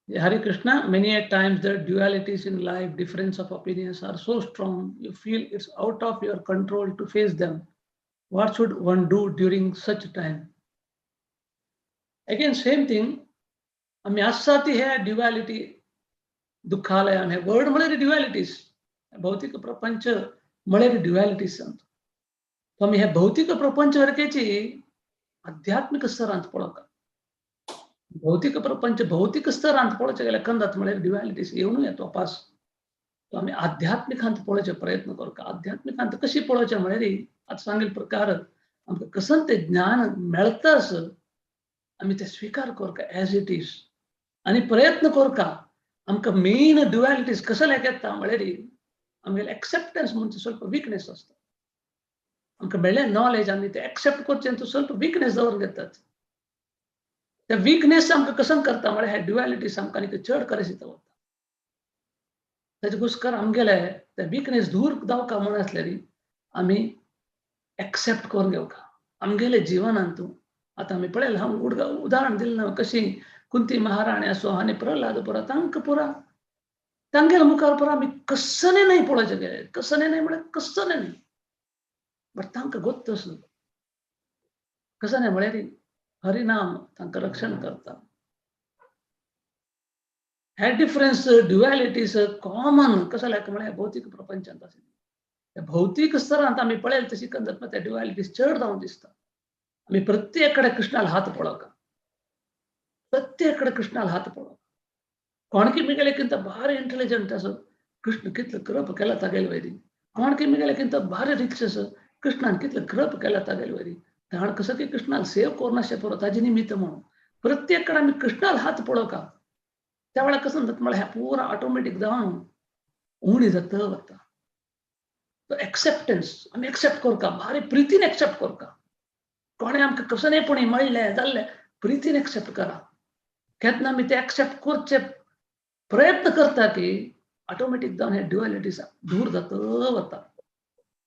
Hare Krishna, many a times the dualities in life, difference of opinions are so strong, you feel it's out of your control to face them. What should one do during such time? Again, same thing. आमी आसा ती हे duality दुःखालयान हे word म्हळ्यार ड्युअलिटीज, भौतिक प्रपंच म्हळ्यार ड्युअलिटीज. आमी हे भौतिक प्रपंच वरकेची आध्यात्मिक स्तरांत पळोवका. भौतिक प्रपंच भौतिक स्तरांत पळोवचें गेल्यार कंदात म्हळ्यार ड्युअलिटीज येवनूय येतो पास. आमी आध्यात्मिकांत पळोवचे प्रयत्न करता. आध्यात्मिकांत कशी पळोवचें म्हळ्यार आतां सांगिल्ले प्रकार आमकां कसं तें ज्ञान मेळटाच आमी तें स्विकार करता एज it is आनी प्रयत्न करता. आमकां मेन ड्युअलिटीज कसले येता म्हळ्यार आमगेले एक्सेप्टन्स म्हणजे ಸ್ವಲ್ಪ विकनेस आसता. आमकां मेळ्ळें नॉलेज आमी तें एक्सेप्ट करचें तो ಸ್ವಲ್ಪ विकनेस दवरून घेतात. त्या विकनेस आमकां कसं करता म्हळ्यार ह्या ड्युअलिटीज आमकां आनी चड करें वता. ताचे घुसकार आमगेले ते विकनेस दूर जावका म्हण आसल्यारी आमी एक्सेप्ट करून घेवका आमगेले जिवनांत. आतां आमी पळयलां, हांव उदाहरण दिलें ना कशी कुंती महाराणी असो आनी प्रल्हाद पुरा तांकां पुरा तांगेल्या मुखार पुरा आमी कसने नाही पळोवचें गेले, कसने नाही म्हळ्यार कसने न्ही, बट तांकां गोत्त आसलो कसं नाही म्हळ्यार हरिनाम तांकां रक्षण करता. हे डिफरन्स ड्युएलिटीज कॉमन कसं लायक म्हळ्यार भौतीक प्रपंचांत आसा. त्या भौतीक स्तरांत आमी पळयले तशी कंदत त्या ड्युएलिटीज चड जावन दिसता. आमी प्रत्येक कडेन कृष्णाला हात पळोवका, प्रत्येक कडेन कृष्णाला हात पळोवका. कोणकी मिगेले किंत भारी इंटेलिजंट असो कृष्ण कितलो कृप केला तागेले वयरी, कोणकी मिगेले किंत भारी रिक्ष असो कृष्णान कितलो कृप केला तागेले वयरी. ताण कसं की कृष्णाला सेव करून पुरो ताजे निमित्त म्हणून प्रत्येक कडेन आमी कृष्णाला हात पळोवका. त्या वेळार कसं जाता म्हळ्यार ह्या पुरा ऑटोमॅटीक जावन उणी जाता वता. तो एक्सेप्टन्स आमी एक्सेप्ट करता, भारी प्रितीन एक्सेप्ट करता. कोणें आमकां कसनेपणी म्हणलें जाल्लें प्रितीन एक्सेप्ट करा. केन्ना आमी ते एक्सेप्ट करचे प्रयत्न करता की ऑटोमॅटीक जावन हे ड्युएलिटीज दूर जाता वता.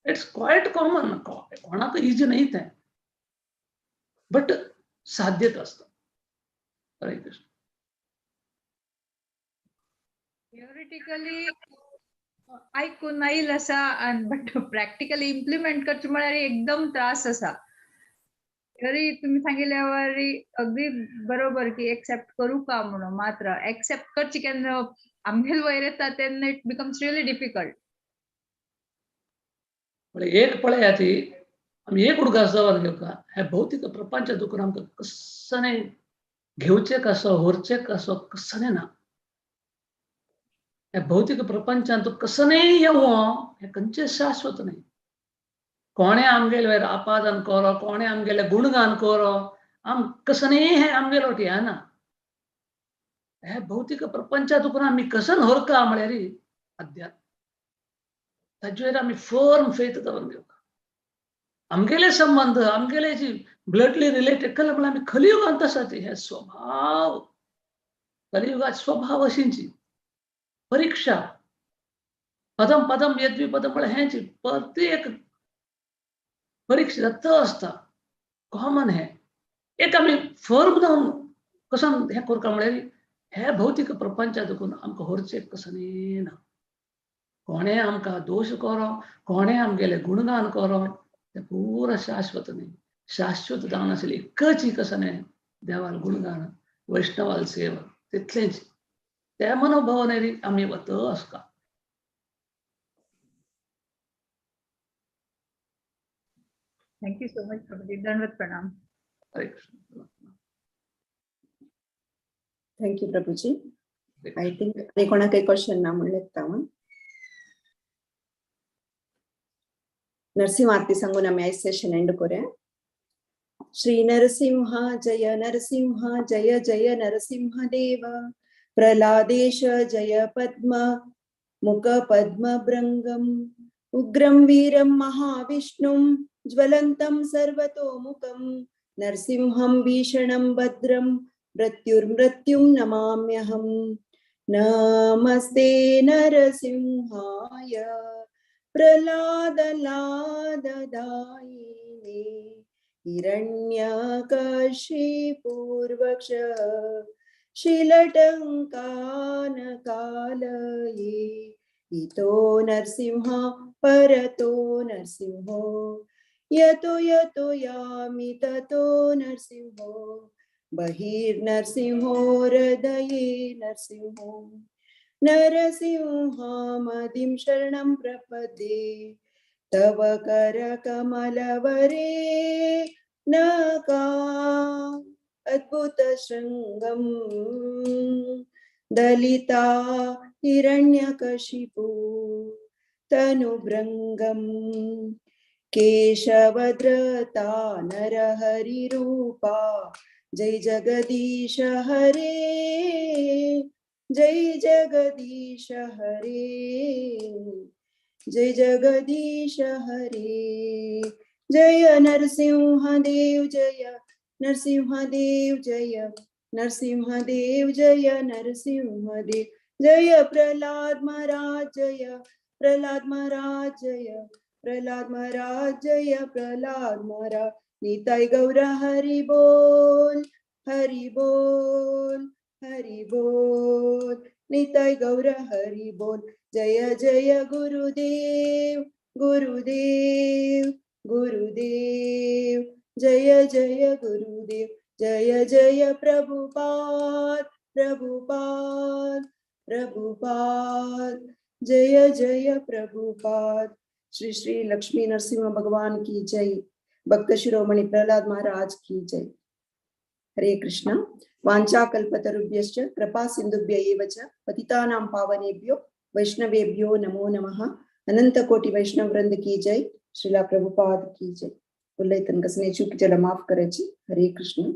It's quite common, कोणाक इजी न्ही तें, बट साध्यता आसता. हरे कृष्ण. थियोरिटिकली आयकून आयल आसा बट प्रॅक्टिकली इम्प्लिमेंट करचें म्हळ्यार एकदम त्रास आसा. तरी तुमी सांगिल्ल्या अगदी बरोबर की एक्सेप्ट करू का म्हणून, मात्र एक्सेप्ट करची केन्ना आमगेल वयर येता तेन्ना it becomes really difficult. एक पळया ती आमी एक उडगास जावन घेवका हे भौतीक प्रपंच दुखून आमकां कसने घेवचें कसो व्हरचें कसो कसने ना. हे भौतीक प्रपंचांत कसने येवं हें खंयचें शाश्वत न्ही. कोणें आमगेले वयर आपादन करो, कोणें आमगेले गुणगान करो, आम कसने हें आमगेलो वटी येना. हे भौतीक प्रपंचात दुखून आमी कसन व्हरका म्हळ्यार अध्यात्म ताजेर आमी फर्म फेथ दवरून घेवका. आमगेले संबंध आमगेले जी ब्लडली रिलेटेड कला म्हळ्यार आमी कलियुगांत आसा ती हे स्वभाव कलियुगात स्वभाव अशींची परीक्षा पदम पदम यद्वी पदम म्हळ्यार हेंची प्रत्येक परीक्षा जाता आसता कॉमन हें. एक आमी फर्म जावन कसो हें करता म्हळ्यार हे भौतीक प्रपंचा दुखून आमकां व्हरचें कसने ना. कोणें आमकां दोश करो, कोणें आमगेलें गुणगान करो, तें पुरा शाश्वत न्ही. शाश्वत जावन आशिल्ली एकच कसं न्ही देवाल गुणगान वैष्णवाल सेवा तितलेंच. त्या मनोभावान आमी वत आसता. Thank you so much Prabhuji. दंडवत प्रणाम. हरे Krishna. Thank you Prabhuji. I think आनी कोणाक काही क्वेश्चन ना म्हणून लेखता हांव. नरसिंह आरती सांगून आमी आयज सेशन एंड करूया. श्री नरसिंह जय नरसिंह जय जय नरसिंह देव, प्रहलादेश जय पद्म मुख पद्म भृंगम, उग्रं वीरं महाविष्णुं ज्वलन्तं सर्वतोमुखं, नरसिंहं भीषणं भद्रं मृत्युर्मृत्युं नमाम्यहं. नमस्ते नरसिंहाय प्रहलादलाददायिने, हिरण्यकशिपुर्वक्ष शिलटङ्कानकालये, इतो नरसिंह परतो नरसिंहो, यतो यतो यामि ततो नरसिंहो, बहिर्नरसिंहो हृदये नरसिंहो, नरसिंहमदिं शरणं प्रपद्ये, तव करकमलवरे नका अद्भुत शृंगं, दलिता हिरण्यकशिपु तनुभृंगं, केशवद्रता नरहरिरूपा, जय जगदीश हरे जय जगदीश हरे जय जगदीश हरे, जय नरसिंह देव जय नरसिंह देव जय नरसिंह देव जय नरसिंह देव जय प्रहलाद महाराज, जय प्रहलाद महाराज, जय प्रहलाद महाराज, जय प्रहलाद महाराज। निताई गौर हरि बोल, हरि बोल, हरि बोल, निताई गौर हरि बोल। जय जय गुरुदेव, गुरुदेव, गुरुदेव, जय जय गुरुदेव, जय जय प्रभुपाद, प्रभुपाद, प्रभुपाद, जय जय प्रभुपाद। श्री श्री लक्ष्मी नरसिंह भगवान की जय। भक्त शिरोमणि प्रहलाद महाराज की जय। हरे कृष्णा। वाञ्छा कल्पतरुभ्यश्च कृपा सिन्धुभ्य एव च पतितानां पावनेभ्यो वैष्णवेभ्यो नमो नमः। अनंत कोटि वैष्णव वृंद की जय। श्रीला प्रभुपाद की जय। उल्लय तनकसने चूक जल माफ करे। हरे कृष्ण।